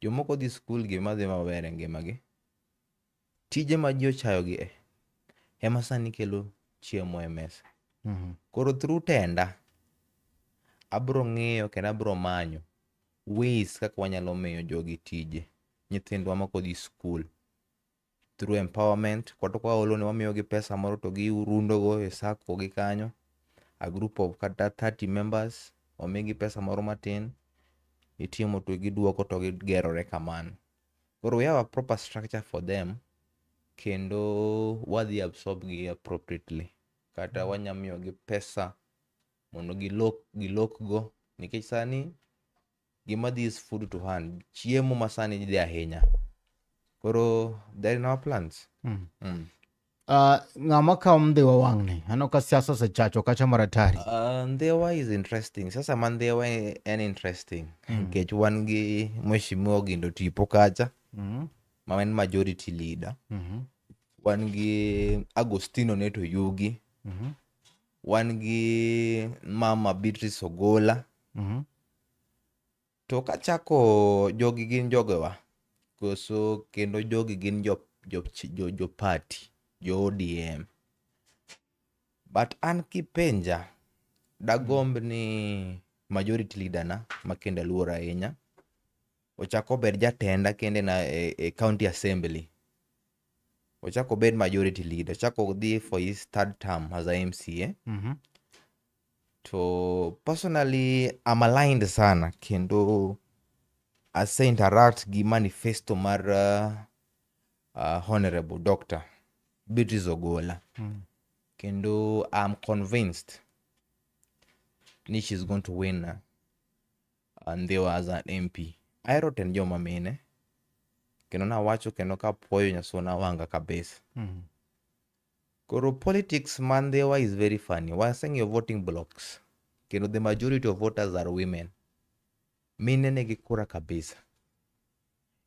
jomoko dhi skul gi ema dhi maber e ngimagi. Tije ma ji ochayo gi e ema sani kelo chiemo e mesa. Koro through tenda, abro ng'iyo kendo abro manyo ways kaka wanyalo miyo jogi tije, nyithindwa mok odhi skul. Through empowerment, kata kwaolo ni wamiyogi pesa moro to girundo go e sacco gi kanyo. A group of kata 30 members, omigi pesa moro matin, itimo to giduoko to gigerore kamano. Koro we have a proper structure for them, kendo wadhi absorb gi appropriately. Kata wanya miyogi pesa mondo gilok go, nikech sani gima dhi is food to hand, chiemo ma sani dhi ahinya. Koro there in our plans. Ng'ama kawo Ndhiwa wang'ni? Aneno ka siasa osechacho kacha maratari. Ndhiwa is interesting. Siasa ma Ndhiwa en interesting. Nikech wan gi Mheshimiwa Ogindo Tipo kacha, ma en majority leader. Wan gi Agostino Neto Yugi. Wan gi Mama Beatrice Ogola. To kachako jogi gin jogewa. Koso kendo jogi gin jo party, jo ODM. But an kipenja, dagomb ni majority leader na, ma kendo aluoro ahinya, Ochak obed jatenda kende na e county assembly. Ochak obed majority leader. Ochak odhi for his third term as a MCA. To personally I'm aligned sana kendo ase interact gi manifesto mar Honorable Dr. Beatrice Ogola. Kendo I'm convinced ni she's going to win Ndhiwa as an MP. Ahero tend joma mine kendo nawacho kendo kapuoyo Nyasuna Wanga kabisa. Koro politics ma Ndhiwa is very funny. Waseng'iyo voting blocks kendo the majority of voters are women. Mine nigi kura kabisa.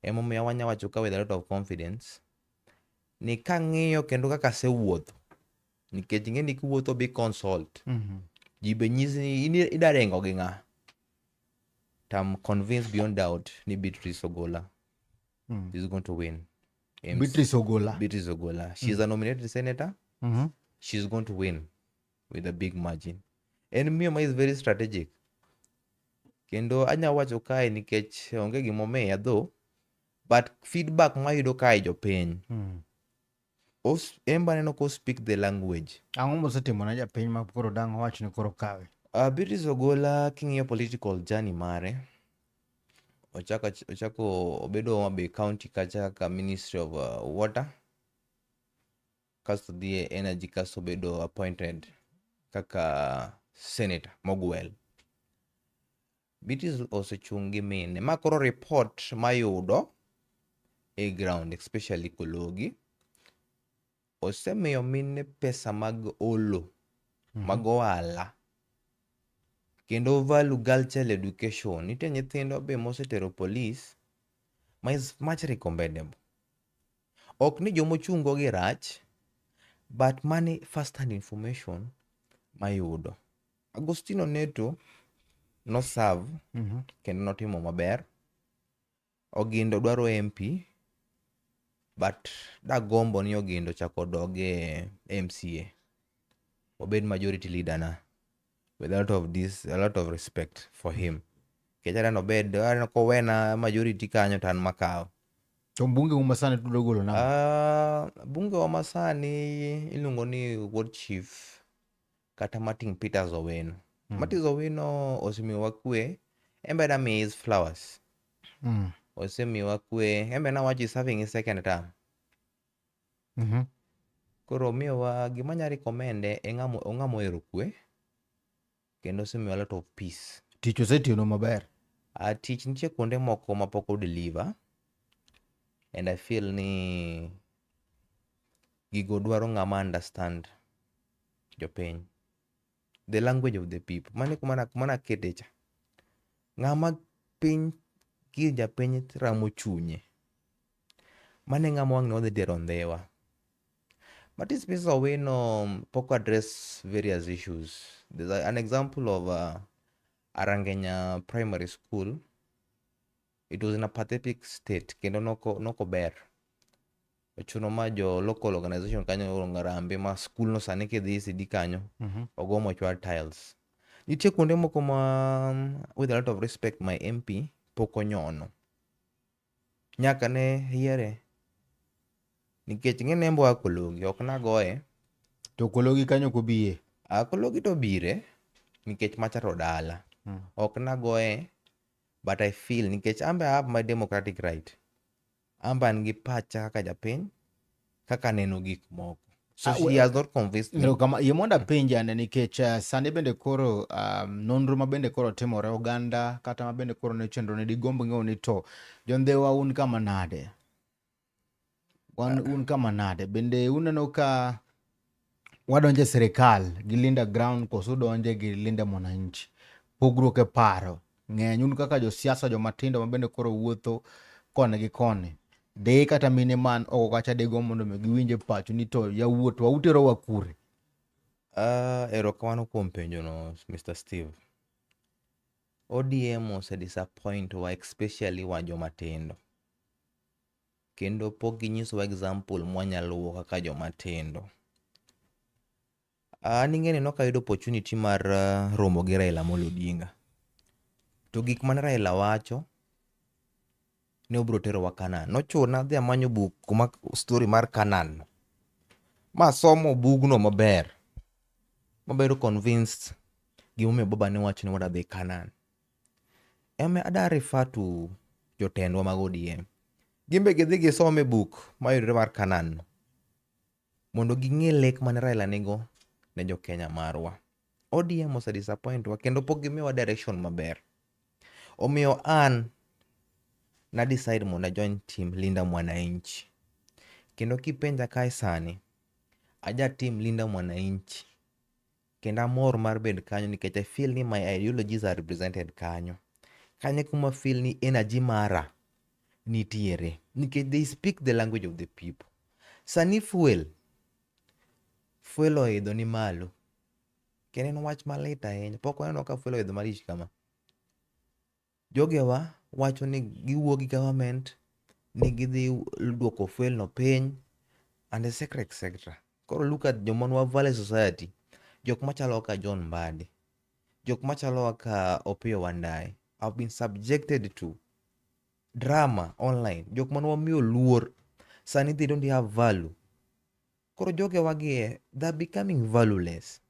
Emomiyo wanya wacho ka with a lot of confidence ni kang'iyo kendo kaka asewuotho nikech ing'e ni kiwuotho bi consult ji be nyisi ni in ida ringo gi ng'a. To I'm convinced beyond doubt ni Beatrice Ogola is going to win. MC. Beatrice Ogola. Beatrice Ogola. She's a nominated senator. She's going to win with a big margin. En miyo ma is very strategic. Kendo anya wacho kae nikech onge gimomiya though, but feedback mayudo kae jopiny. En be aneno ko speak the language. Ang'o mosetimo ne japiny ma koro dang' owach ni koro kawe? Beatrice Ogola king'iyo political journey mare, ochako obedo Homa Bay County kacha kaka Ministry of Water, kasto dhi e Energy, kasto obedo appointed kaka senator mogwel. Beatrice osechung' gi mine. Ma koro report mayudo e ground especially Kologi, osemiyo mine pesa mag olo, mag ohala kendo value girl child education. Nitie nyithindo be mosetero police ma is much recommendable. Ok ni jomochung' go gi rach, but mani first hand information mayudo. Agostino Neto no serve kendo notimo maber. Ogindo dwaro MP, but dagombo ni Ogindo ochak odog e MCA. Obed majority leader na. With a lot of this, a lot of respect for him. Nikech aneno obed, aneno kowena majority kanyo to an makawo. To mbunge u masani tudo golo nang'o? Bunge wa masani iluongo ni Ward Chief kata Martin Peters Owino. Martin Owino osemiyowa kwe, en be namiye his flowers. Osemiyowa kwe, en be nawacho is serving his second term. Koro omiyowa gima anya recommend e ng'ama ohero kwe kendo osemiyowa a lot of peace. Tich osetiyonu maber. Tich nitie kuonde moko mapok o deliver and I feel ni gigo dwaro ng'ama understand jopiny. The language of the people. Mano e kuma nakete cha. Ng'ama piny gir japiny ramo chunye. Mano e ng'ama wang' ne wadhi tero Ndhiwa. But this Mrs. Owino pok address various issues. There's an example of Arangenya Primary School. It was in a pathetic state kendo noko ber. Ochuno ma jo local organization kanyo ooro ngarambe ma skul no sani kidhi ECD kanyo ogo mochwar tiles. Nitie kuonde moko ma with a lot of respect my MP pok onyono. Nyaka ne yiere. Nikech ing'e nembo oa Kologi, ok nagoye. To Kologi kanyo ok obiye. Kologi to bire nikech macha to dala. Ok nagoye but I feel nikech an be I have my democratic right. An be an gi pacha kaka japiny kaka aneno gik moko. So she has not convinced me. Kama, yie mondo apenji ane nikech sani bende koro nonro ma bende koro timore oganda kata ma bende koro ne chenro ne digomb ng'eyo ni to jondhiwa un kama nade? Wan un kama nade? Bende uneno ka wadonje sirikal gi Linda Ground koso udonje gi Linda Mwananchi? Pogruok e paro ng'eny un kaka josiasa jomatindo ma bende koro wuotho koni gi koni. Deye kata mine man oko kacha digomb mondo mi giwinj e pachu ni to yawuotwa uterowa kure? Erokamano kuom penjono Mr. Steve. ODM ose disappoint wa especially wa joma tindo. Kendo pok ginyisowa example mwanyalo luwo kaka joma tindo. An ing'e ni nok ayudo opportunity mar romo gi Raila Amolo Odinga. To gik mane Raila wacho ne obiro terowa Canaan. Nochuna adhi amanyo buk kuma story mar Canaan no. Ma asomo bugno maber. Mabedo convinced gimomiyo baba ne wacho ni wadwa dhi Canaan. Ema ada refer to jotendwa mag ODM. Gin be gidhi gisom e buk mayudore mar Canaan no. Mondo ging'e lek mane Raila nigo ne jo Kenya marwa. ODM ose disappoint wa kendo pok gimiyowa direction maber. Omiyo an na decide mondo a join team Linda Mwananchi. Kendo kipenja kae sani, aja team Linda Mwananchi. Kendo amor mar bedo kanyo nikech I feel ni my ideologies are represented kanyo. Kanyo e kuma feel ni energy mara nitiere. Nikech they speak the language of the people. Sani fuel, fuel oidho ni malo. Kendo en wach malit ahinya. Pok waneno ka fuel oidho malich kama. Jogewa wacho ni giwuo gi government ni gidhi duoko fuel no piny and etc etc. Koro look at joma nwa Valley Society, jok machalo kaka John Mbadi, jok machalo kaka Opiyo Wandayi have been subjected to drama online. Jok mane wamiyo luor sani they don't have value. Koro jogewa gi they are becoming valueless.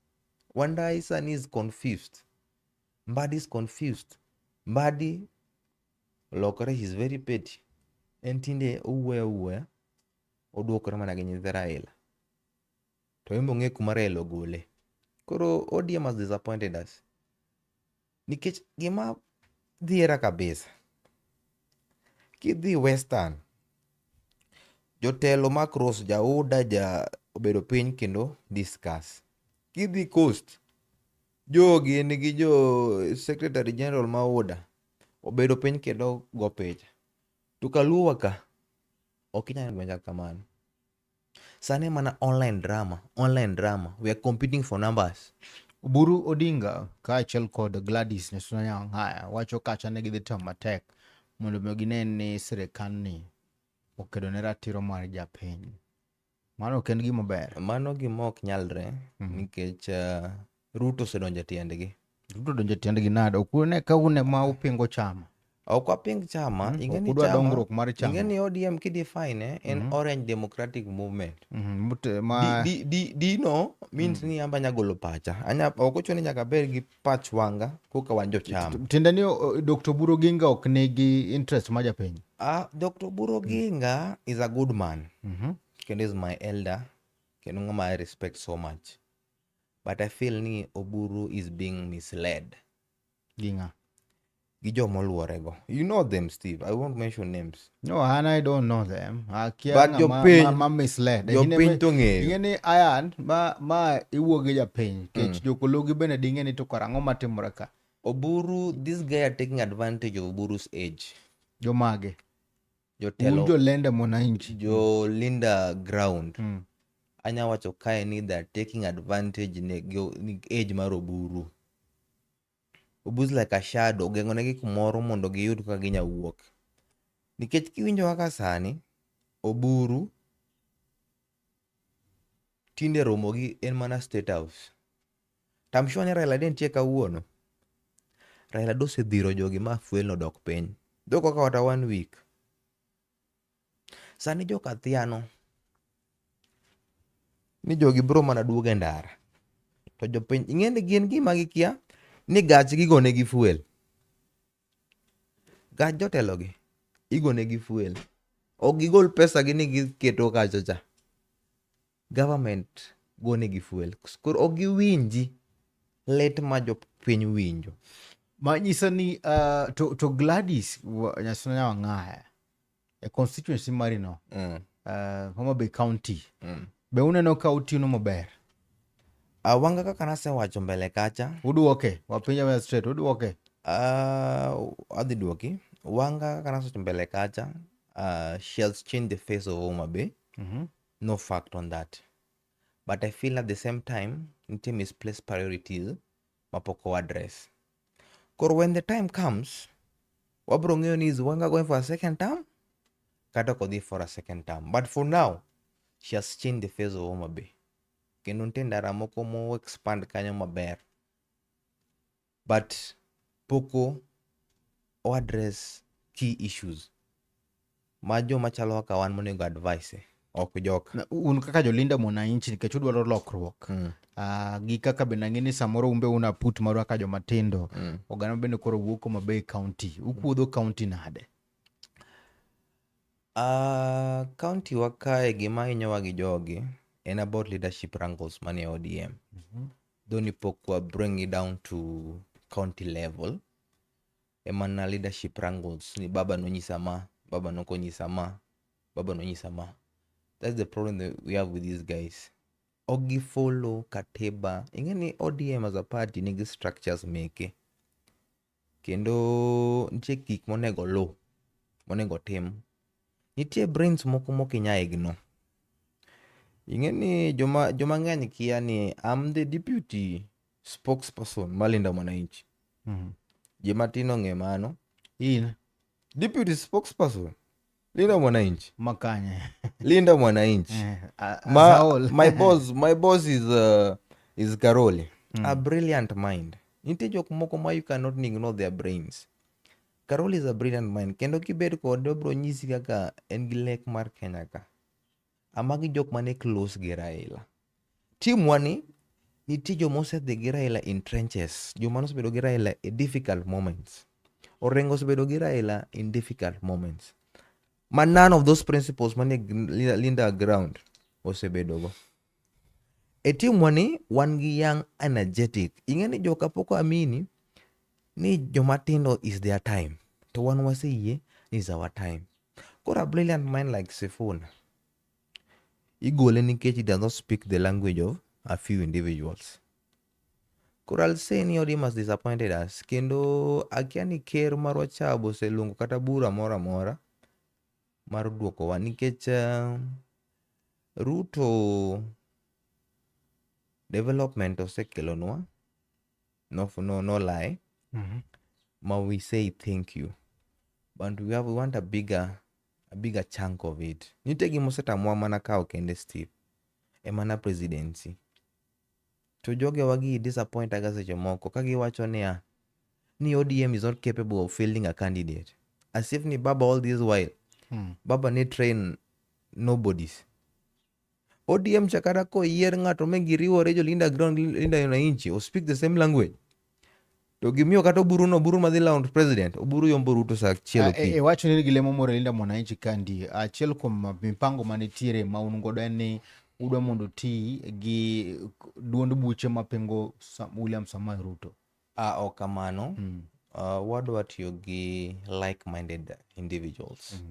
Wandayi sani is confused. Mbadi is confused. Mbadi olokore, he is very petty. En tinde owuoyo awuoya, oduokore mana gi nyithi Raila. To en be ong'e kuma Raila ogole. Koro ODM has disappointed us. Nikech gima dhiera kabisa, kidhi Western, jotelo ma cross ja UDA ja obedo piny kendo discuss. Kidhi Coast, jogi nigi jo Secretary General ma UDA obedo piny kendo go picha. To kaluowa ka, ok inyal neno gima kamano. Sani mana online drama, online drama. We are competing for numbers. Oburu Odinga kaachiel kod Gladys Nyasuna Nyang'aya wacho kacha ne gidhi temo matek mondo mi gine ni sirkandni okedo ne ratiro mar japiny. Mano ok en gima ber. Mano gima ok nyalre nikech Ruto osedonjo e tiendgi. Ruto donjo e tiendgi nade? Ok une ka un ema upingo chama. Ok waping chama, ing'e ni Ok udwa chama, dongruok mar chama. ing'e ni ODM kidefine en Orange Democratic Movement. Ma Di no means ni amba anya golo pacha. Anya ok ochuno ni nyaka abed gi pach wanga koka wan jochama. Tiende ni Dr. Oburu Oginga ok nigi interest mar japiny. Dr. Oburu Oginga is a good man. Kendo is my elder. Kendo ng'ama I respect so much. But I feel ni Oburu is being misled. Gi ng'a? Gi joma oluorego. You know them, Steve. I won't mention names. No, an I don't know them. Akia But ng'ama jopiny, ma misled. Jopiny to ng'eyo. Ing'e ni ayan ma iwuo gi japiny. Kech jokologi bende ding'e ni to kara ang'o matimore ka. Oburu, this guy are taking advantage of Oburu's age. Jomage. Jotelo. Un jolenda mwananchi. Jo Linda ground. Anya wacho kae ni they are taking advantage ne ni age mar Oburu. Oburu is like a shadow, ogeng'o negi kumoro mondo giyud kaka ginya wuok. Nikech kiwinjo kaka sani, Oburu tinde romo gi en mana State House. To I'm sure ni Raila de nitie kawuono. Raila dosedhiro jogi ma fuel nodok piny. Dok okawo kata 1 week. Sani joka thiano ni jogi bro mana duogo e ndara. To jopiny ing'e ni gin gima gikia ni gachgi igonegi fuel. Gach jotelogi igonegi fuel. Ok gigol pesa gi ni giketo kacha cha. Government gonegi fuel. Koro ok giwinji lit ma jopiny winjo. Manyiso ni to Gladys Nyasuna Nyawang'aya e constituency mari no Homa Bay County be uneno ka utino maber? Wanga kaka nasewacho mbele kacha. Uduoke, wapenja wa straight, uduoke. Adhi duoki. Wanga kaka nasewacho mbele kacha, she has changed the face of Homa Bay. No fact on that. But I feel at the same time, nitie misplaced priorities mapok o address. Koro when the time comes, wabro ng'eyo ni is Wanga going for a second term? Kata ok odhi for a second term. But for now, she has changed the face of Homa Bay. Kendo nitie ndara moko mo expand kanyo maber. But pok o address key issues. Ma joma chalo kaka wan monego advice ok joka. Un kaka jolinda mwananchi nikech udwaro lokruok. Gi kaka bende ang'e ni samoro un be un aput marwa kaka joma tindo. Oganda bende koro wuok Homa Bay County. Ukuodho county nade? County wa kae gima hinyowa gi jogi en about leadership wrangles manie ODM. Though ni pok wa bring it down to county level. Emana leadership wrangles ni baba nonyisa ma, baba nokonyisa ma, baba nonyisa ma. That's the problem that we have with these guys. Ok gi follow katiba. Ing'e ni ODM as a party nigi structures meke. Kendo nitie gik monego luw, monego tim. Nitie brains moko mok inyal ignore. Ing'e ni joma ng'eny kia ni I'm the deputy spokesperson mar Linda Mwananchi. Ji matin ong'e mano. In? Deputy spokesperson Linda Mwananchi. Makanye. Linda Mwananchi. My boss is Karoli. A brilliant mind. Nitie jok moko ma you cannot ignore their brains. Karoli is a brilliant mind. Kendo kibed kode obiro nyisi kaka en gi lek mar Kenya ka. Amagi jok mane close gi Raila. Team wa ni nitie joma osedhi gi Raila in trenches. Joma nosebedo gi Raila e difficult moments. Orengo osebedo gi Raila in difficult moments. Ma none of those principles manie Linda ground osebedo go. E team wa ni wan gi young energetic. Ing'e ni joka pok amini ni joma tindo is their time. To wan waseyie ni is our time. Koro a brilliant mind like Sifuna igole nikech he does not speak the language of a few individuals. Koro I'll say ni ODM has disappointed us. Kendo akia ni ker marwa cha be oseluongo kata bura moro amora mar duokowa nikech Ruto development osekelonwa no lie ma we say thank you but we want a bigger chunk of it. Nitie gima osetamowa mana kawo kende, Steve, e mana presidency. To jogewa gi disappoint aga seche moko ka giwacho niya ni ODM is not capable of fielding a candidate. As if ni baba all this while baba ne train nobodies. ODM cha kata koyier ng'ato ma giriwore jo Linda Ground, Linda Wananchi o speak the same language. To gimiyo kata Oburu no, Oburu madhi round president, Oburu yombo Ruto sa achiel okinyi. E wacho ni gilemo moro Linda Mwananchi kandi achiel kuom mipango manitiere ma un godo en ni udwa mondo uti gi duond buche mapingo William Samoei Ruto. Ah, ok kamano. Wadwa tiyo gi like-minded individuals.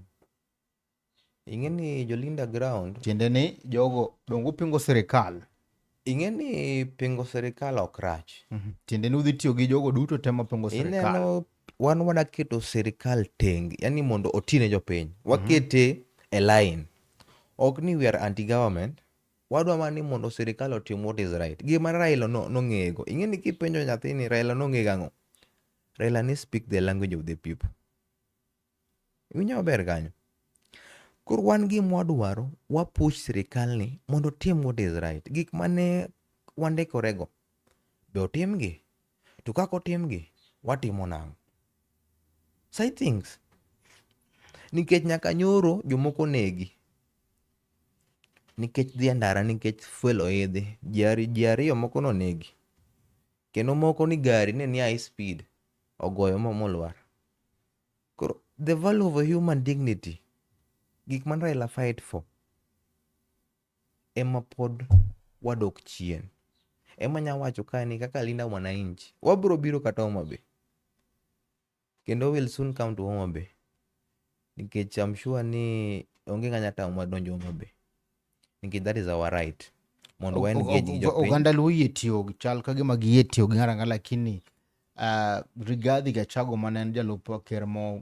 Ing'e ni jo Linda Ground, Tiende ni jogo dongo pingo sirikal. Ing'e ni pingo sirikal ok rach. Tiende ni udhi tiyo gi jogo duto te mapingo sirikal. Ineno wan wada keto sirikal tenge, yani mondo oti ne jopiny. Wakete e line. Ok ni we are anti-government. Wadwa mana ni mondo sirikal otim what is right. Gima Raila no nong'ego. Ing'e ni kipenjo nyathini Raila nong'ego ang'o? Raila ne speak the language of the people. Iwinjo maber kanyo? Koro wan gima wadwaro, wa push sirikal ni mondo otim what is right. Gik mane wandikorego, be otimgi? To kaka otimgi, watimo nang'o? Say things. Nikech nyaka nyoro jomoko negi. Nikech dhi e ndara nikech fuel oidhi. Ji ariyo moko nonegi. Kendo moko ni gari ne ni high speed ogoyo molwar. Koro the value of a human dignity, gik man Raila fight for, ema pod wadok chien. Ema anya wacho ka ni kaka Linda Mwananchi, wabiro biro kata Homa Bay. Kendo will soon come to Homa Bay. Nikech I'm sure ni onge ng'anya tamowa donjo Homa Bay. Nikech that is our right. Mondo wa engage gi jopiny. Oganda Luo oyie tiyo chal ka gima giyie tiyo gi ng'ato ang'ata, lakini Rigathi Gachagua mane en jalup ker mo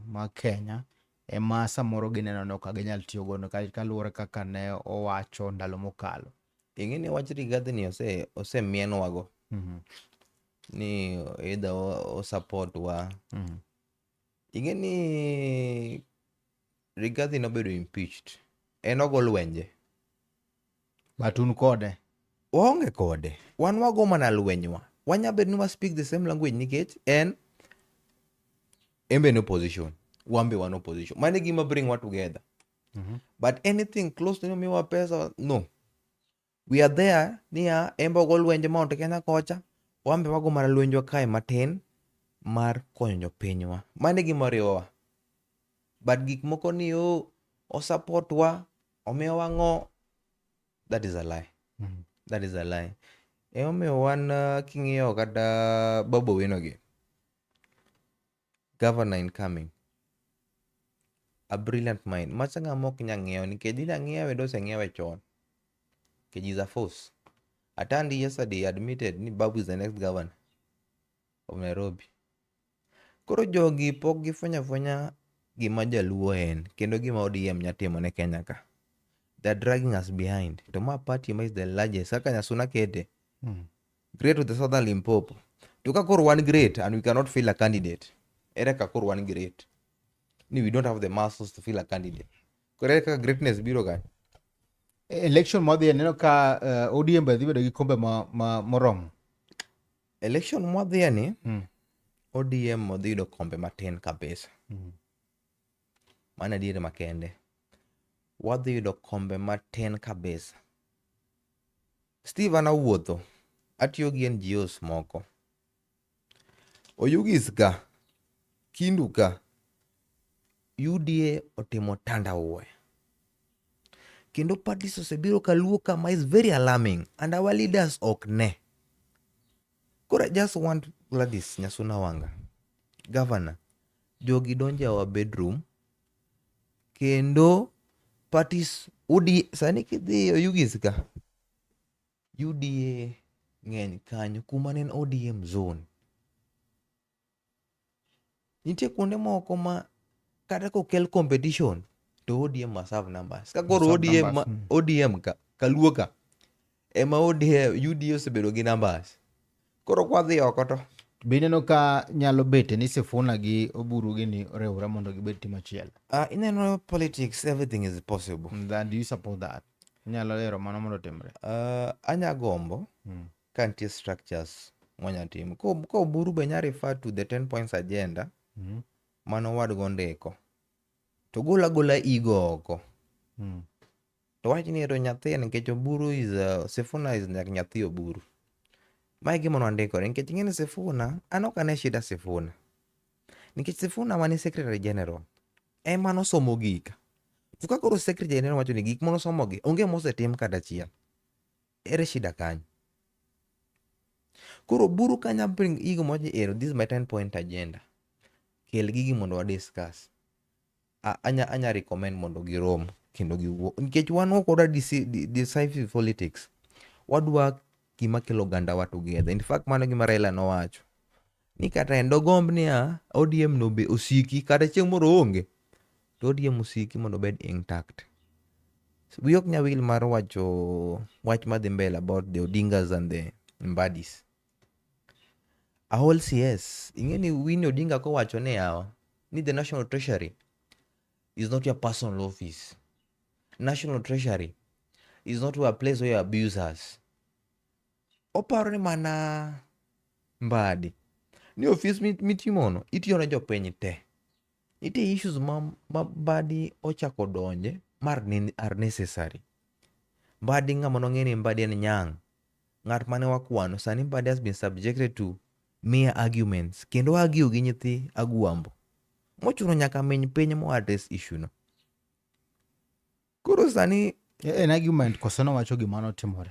ma Kenya ema samoro gineno ni ok ginyal tiyo godo kaluwore kaka ne owacho ndalo mokalo. Ing'e ni wach Rigathi ni osemienwa go. Ni either o support wa. Ing'e ni Rigathi nobedo impeached. En ogo lwenje. But un kode. Waonge kode. Wan wago mana lwenywa. Wanya bedo ni wa speak the same language nikech en be en opposition. Wan be wan opposition. Mano e gima bring wa together. But anything close to ni omiwa pesa, no. We are there niya, en be ogo lwenje Mount Kenya kocha, wan be wago mana lwenjwa kae matin mar konyo jopinywa. Mano e gima oriwowa. But gik moko ni o osupport wa, omiyowa ang'o, that is a lie. That is a lie. Emomiyo wan king'iyo kata Babu Owino gi, governor incoming, a brilliant mind. Macha ng'ama ok nyal ng'iewo nikech idwa ng'iewe to oseng'iewe chon. Nikech is a force. Atandi yesterday admitted ni Babu is the next governor of Nairobi. Koro jogi pok gifwenyo afwenya gima jaluo en kendo gima ODM nya timo ne Kenya ka. They are dragging us behind. To ma party ma is the largest. Kaka Nyasuna kete. Great with the Southern Limpopo. To ka koro wan great and we cannot fill a candidate. Ere ka koro wan great? Ni we don't have the muscles to fill a candidate. Koro ere kaka greatness biro kanyo? Election modhi aneno ka ODM be dhi bedo gi kombe ma moromo. Election mwadhiye ni ODM odhi yudo kombe matin kabisa. Mano adier makende. Wadhi yudo kombe matin kabisa. Steve an awuotho, atiyo gi NGOs moko. Oyugis ka, Kindu ka, UDA otimo tandawuoya. Kendo parties osebiro kaluo kama is very alarming and our leaders ok ne. Koro I just want Gladys Nyasuna Wanga, governor, jogi donjo e our bedroom kendo parties UDA sani kidhi Oyugis ka UDA ng'eny kanyo kuma ne en ODM zone. Nitie kuonde moko ma kata kokel competition to ODM must have numbers. Ka koro ODM, ma, ODM ka kaluo ka ema ODM, UDA osebedo gi numbers. Koro kwadhi oko to Be ineno ka nyalo bete ni Sifuna gi Oburu gini oriwre mondo gibed team achiel? Ineno politics everything is possible. Then do you support that? Inyalo lero mano mondo otimre? Anya gombo ka nitie structures mwanya timo. Ko Oburu be nya refer to the 10 points agenda mano wadgo ondiko. To gol agola ego oko. To wach ni ero nyathi nikech Oburu is Sifuna is like nyathi Oburu. Mae gima nwandikore nikech ing'e ni Sifuna an ok ane shida Sifuna. Nikech Sifuna mane secretary general ema nosomo gika. To ka koro secretary general wacho ni gik manosomogi onge mosetim kata achiel. Ere shida kanyo? Koro Oburu kanya bring ego mowacho ero this is my 10 point agenda. Kel gigi mondo wa discuss. Anya recommend mondo girom kendo giwuo nikech wan ok wadwa decisive politics. Wadwa gima kelo oganda wa together. In fact mano gima Raila nowacho. Ni kata en dogomb niya ODM no be osiki kata chieng' moro oonge to ODM osiki mondo obed intact. Wiyi ok nyal wil mar wacho wach madhi mbele about the Odingas and the Mbadis. A whole CS, ing'e ni Winnie Odinga kowacho ni yawa ni the National Treasury is not your personal office. National Treasury is not a place where you abuse us. Oparo ni mana Mbadi ni ofis mitimono itiyo ne jopiny te. Nitie issues ma Mbadi ochako donje mar are necessary. Mbadi ng'ama nong'e ni Mbadi en nyang'. Ng'at mane wakwano sani Mbadi has been subjected to mere arguments kendo argue gi nyithi Agwambo. Mochuno nyaka miny piny mo address issue no. Koro sani En argument koso nowacho gima notimore.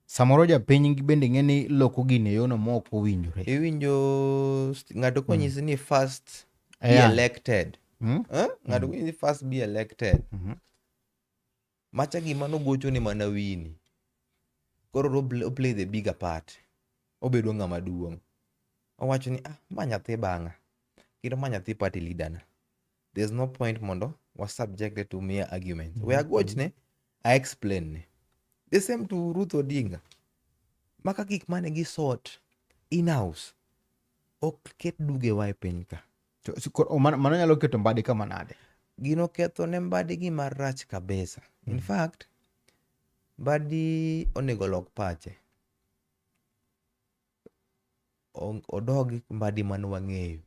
Samoro japiny bende ng'e ni loko gini e yono mok owinjore. Iwinjo ng'ato konyisi ni first be elected. Eh? Ng'ato konyisi ni first be elected. Macha gima nogocho ni mana Winnie. Koro o play the bigger part. Obedo ng'ama duong'. Owacho ni ma nyathi bang'a. Kendo ma nyathi party leader na. There's no point mondo wa subjected to mere arguments. We agochne, I explain ne. The same to Ruth Odinga. Maka gik mane gi sort in-house. Ok ket dugewa e piny ka. To, mano nyalo keto Mbadi kama nade? Gino ketho ne Mbadi gima rach kabisa. In fact, Mbadi onego lok pache. Odog Mbadi mane wang'eyo.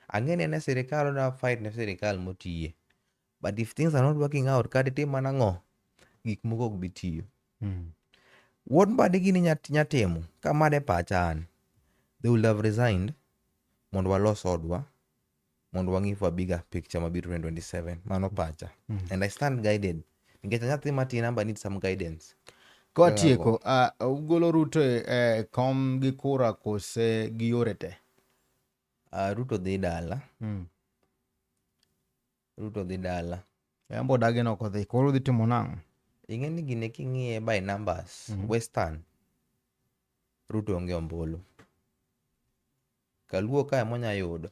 Ang'e ni en e sirikal odwa fight ne sirikal motiye. But if things are not working out, kata itim mana ang'o, gik moko ok bi tiyo. Wuod Mbadi gini nya timo, ka made pacha an, they would have resigned mondo walos odwa, mondo wang'i for a bigger picture mabiro 2027. Mano pacha. And I stand guided. Nikech nyathi matin amba need some guidance. Kwatieko, ugolo Ruto e kom gi kura kose gi yore te? Ruto dhi dala. Ruto dhi dala. Embo dagi no kodhi, koro udhi timo nang'o? Ing'e ni gine king'iye by numbers, Western, Ruto onge ombulu. Kaluo ka emonya yudo.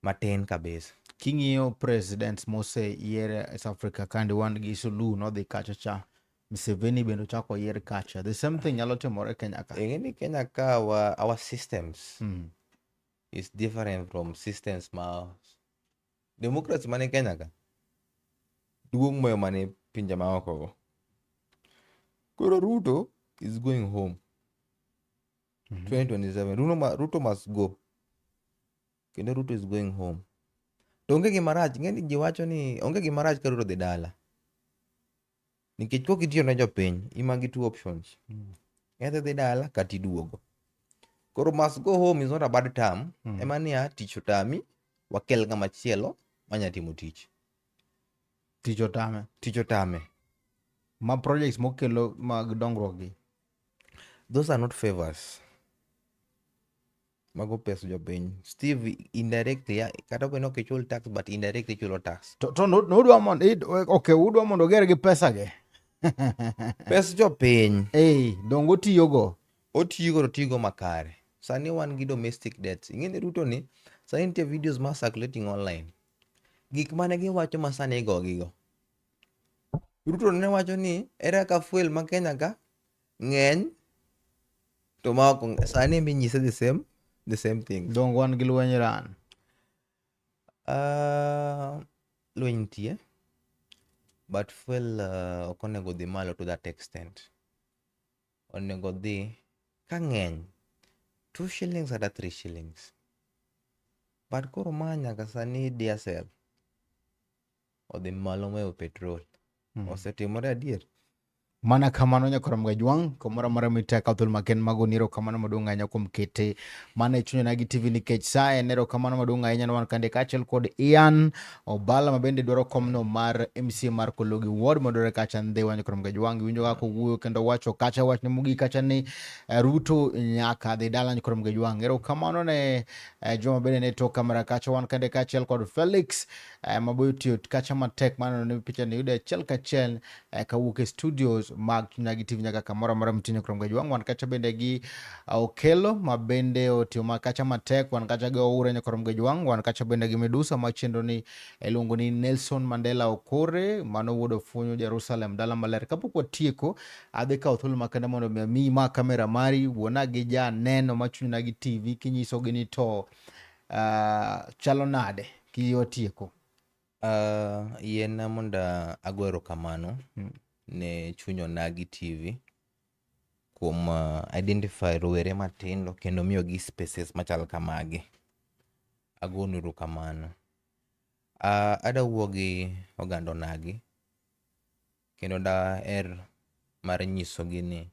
Matin kabisa. King'iyo presidents moseyier e South Africa kandi wan gi Suluhu nodhi kacha cha, Museveni bende ochako oyier kacha. The same thing nyalo timore Kenya ka. Ing'e ni Kenya ka our systems is different from systems ma democracy mane Kenya ka duong' moyo mane pinje maoko go. Koro Ruto is going home. 2027 Ruto must go. Kendo Ruto is going home. To onge gima rach, ing'e ni ji wacho ni onge gima rach ka Ruto dhi dala. Nikech kok itiyo ne jopiny, ima gi two options. Either dhi dala kata iduogo. Koro must go home is not a bad term. Ema niya tich otami, wakel ng'ama chielo manya timo tich. Tich otame. Tich otame. Ma projects mokelo mag dongruok gi. Those are not favors. Mago pes jopiny. Steve indirectly, kata obedo ni ok ichul tax, but indirectly ichulo tax. To nudwa mondo, okay, udwa mondo oger gi pesa ge. Pes jopiny. Dongo otiyogo. Otiyogo to otiyogo makare. Sani wan gi domestic debts. Ing'e ni Ruto ni, sani nitie videos ma circulating online. Gik mane giwacho ma sani igogigo. Ruto ne wacho ni ere kaka fuel ma Kenya ka ng'eny to ma ok sani eminyise the same thing. Dongo wan gi lweny Iran. Lweny nitie, but fuel ok onego dhi malo to that extent. Onego dhi ka ng'eny 2 shillings kata 3 shillings. But koro ma nyaka sani diesel odhi malo mohewo petrol. Osetimore adier. Mana kamano nyakora Mgajwang', kamoro amora miteka thuol maken mago ni erokamano maduong' ahinya kuom kete mana e chuny Onagi TV nikech sa en erokamano maduong' ahinya ne wan kande kaachiel kod Ian Obala ma bende dwaro komno mar MCA mar Kologi Ward modore kacha Ndhiwa. Nyakora Mgajwang' iwinjo kaka owuoyo kendo wacho kacha wachne mogik kacha ni Ruto nyaka dhi dala. Nyakora Mgajwang', erokamano ne joma bende ne tok kamera kacha wan kande kaachiel kod Felix maboyo tiyo kacha matek maneno ni picha ni yude achiel kachiel kawuok e studios mag Onagi TV nyaka kamoro amora mitinyo Nyakora Mgajwang'. Wan kacha bende gi Okelo ma bende otiyo ma kacha matek, wan kacha gi Oure Nyakora Mgajwang', wan kacha bende gi Medusa ma chenro ni iluongo ni Nelson Mandela Okore mano wuod Ofunyu Jerusalem dala maler. Kapok watieko, adhi kawo thuolo makende mondo mi amiyi ma kamera mari wuona gi janeno ma chuny Onagi TV kinyisogi ni to chalo nade kiwatieko. Yiena mondo ago erokamano ne chuny Onagi TV kuom identify rowere matindo kendo miyogi spaces machal kamagi. Agonu erokamano. Adwa wuo gi oganda Onagi kendo daher mar nyisogi ni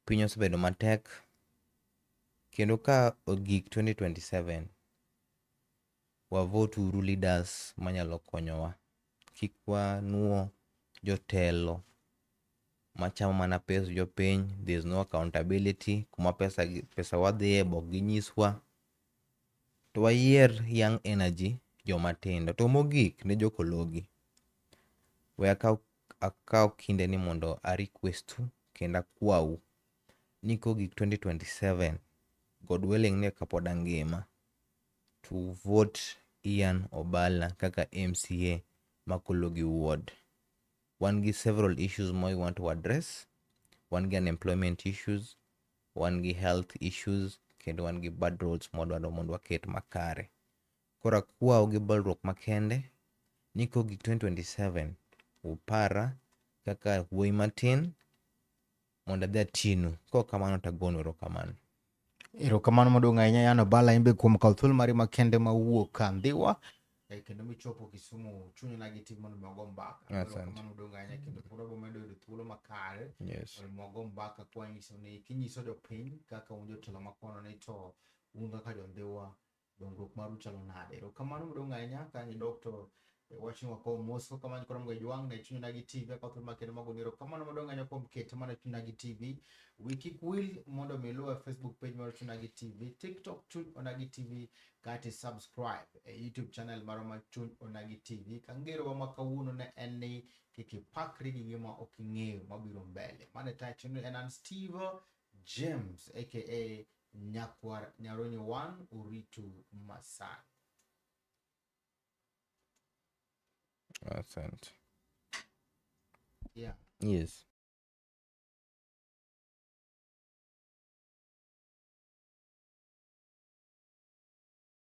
piny osebedo matek kendo ka ogik 2027 wa vote uru leaders manyalo konyowa. Kik wanuo jotelo machamo mana pes jopiny, there is no accountability, kuma pesa wadhiye be ok ginyiswa. To wayier young energy joma tindo. To mogik ne jokologi, we akaw kinde ni mondo a request u kendo akwau ni kogik 2027 God willing ni kapod angima to vote Ian Obala kaka MCA ma Kologi Ward. Wan gi several issues ma we want to address. Wan gi unemployment issues, wan gi health issues, kendo wan gi bad roads mwadwaro mondo waket makare. Koro akwau gi bolruok makende ni kogik 2027 upara kaka wuoyi matin mondo adhi atinu. Kok kamano to agonu erokamano. Erokamano maduong' ahinya Yano Bala imbe kuom kawo thuolo mari makende ma wuok Ndhiwa kendo michopo Kisumu chuny na gi tim mondo mi wago mbaka. Asante. Erokamano maduong' ahinya kendo pod wabo medo yudo thuolo makare mondo mi wago mbaka kwanyiso ni kinyiso jopiny kaka un jotelo makono ni to un kaka jo Ndhiwa dongruok maru chalo nade. Erokamano maduong' ahinya ka ang' idok to wachni wakow mos kamano koro mga jwang' ne chuny onagi TV ka thuolo makende mago erokamano maduong' ahinya kuom kete mana chuny onagi TV. Wi kik wil mondo mi iluw e Facebook page mar chuny onagi TV, TikTok chuny onagi TV kata subscribe e YouTube channel marwa mar chuny onagi TV. Ka ngerowa ma kawuono ne en ni kik ipakri gi gima ok ing'eyo mabiro mbele. Mano e tayo en an Steve James aka Nyakwar Nyaronyo 1 Uritu Masani. Asante. Yeah. Yes.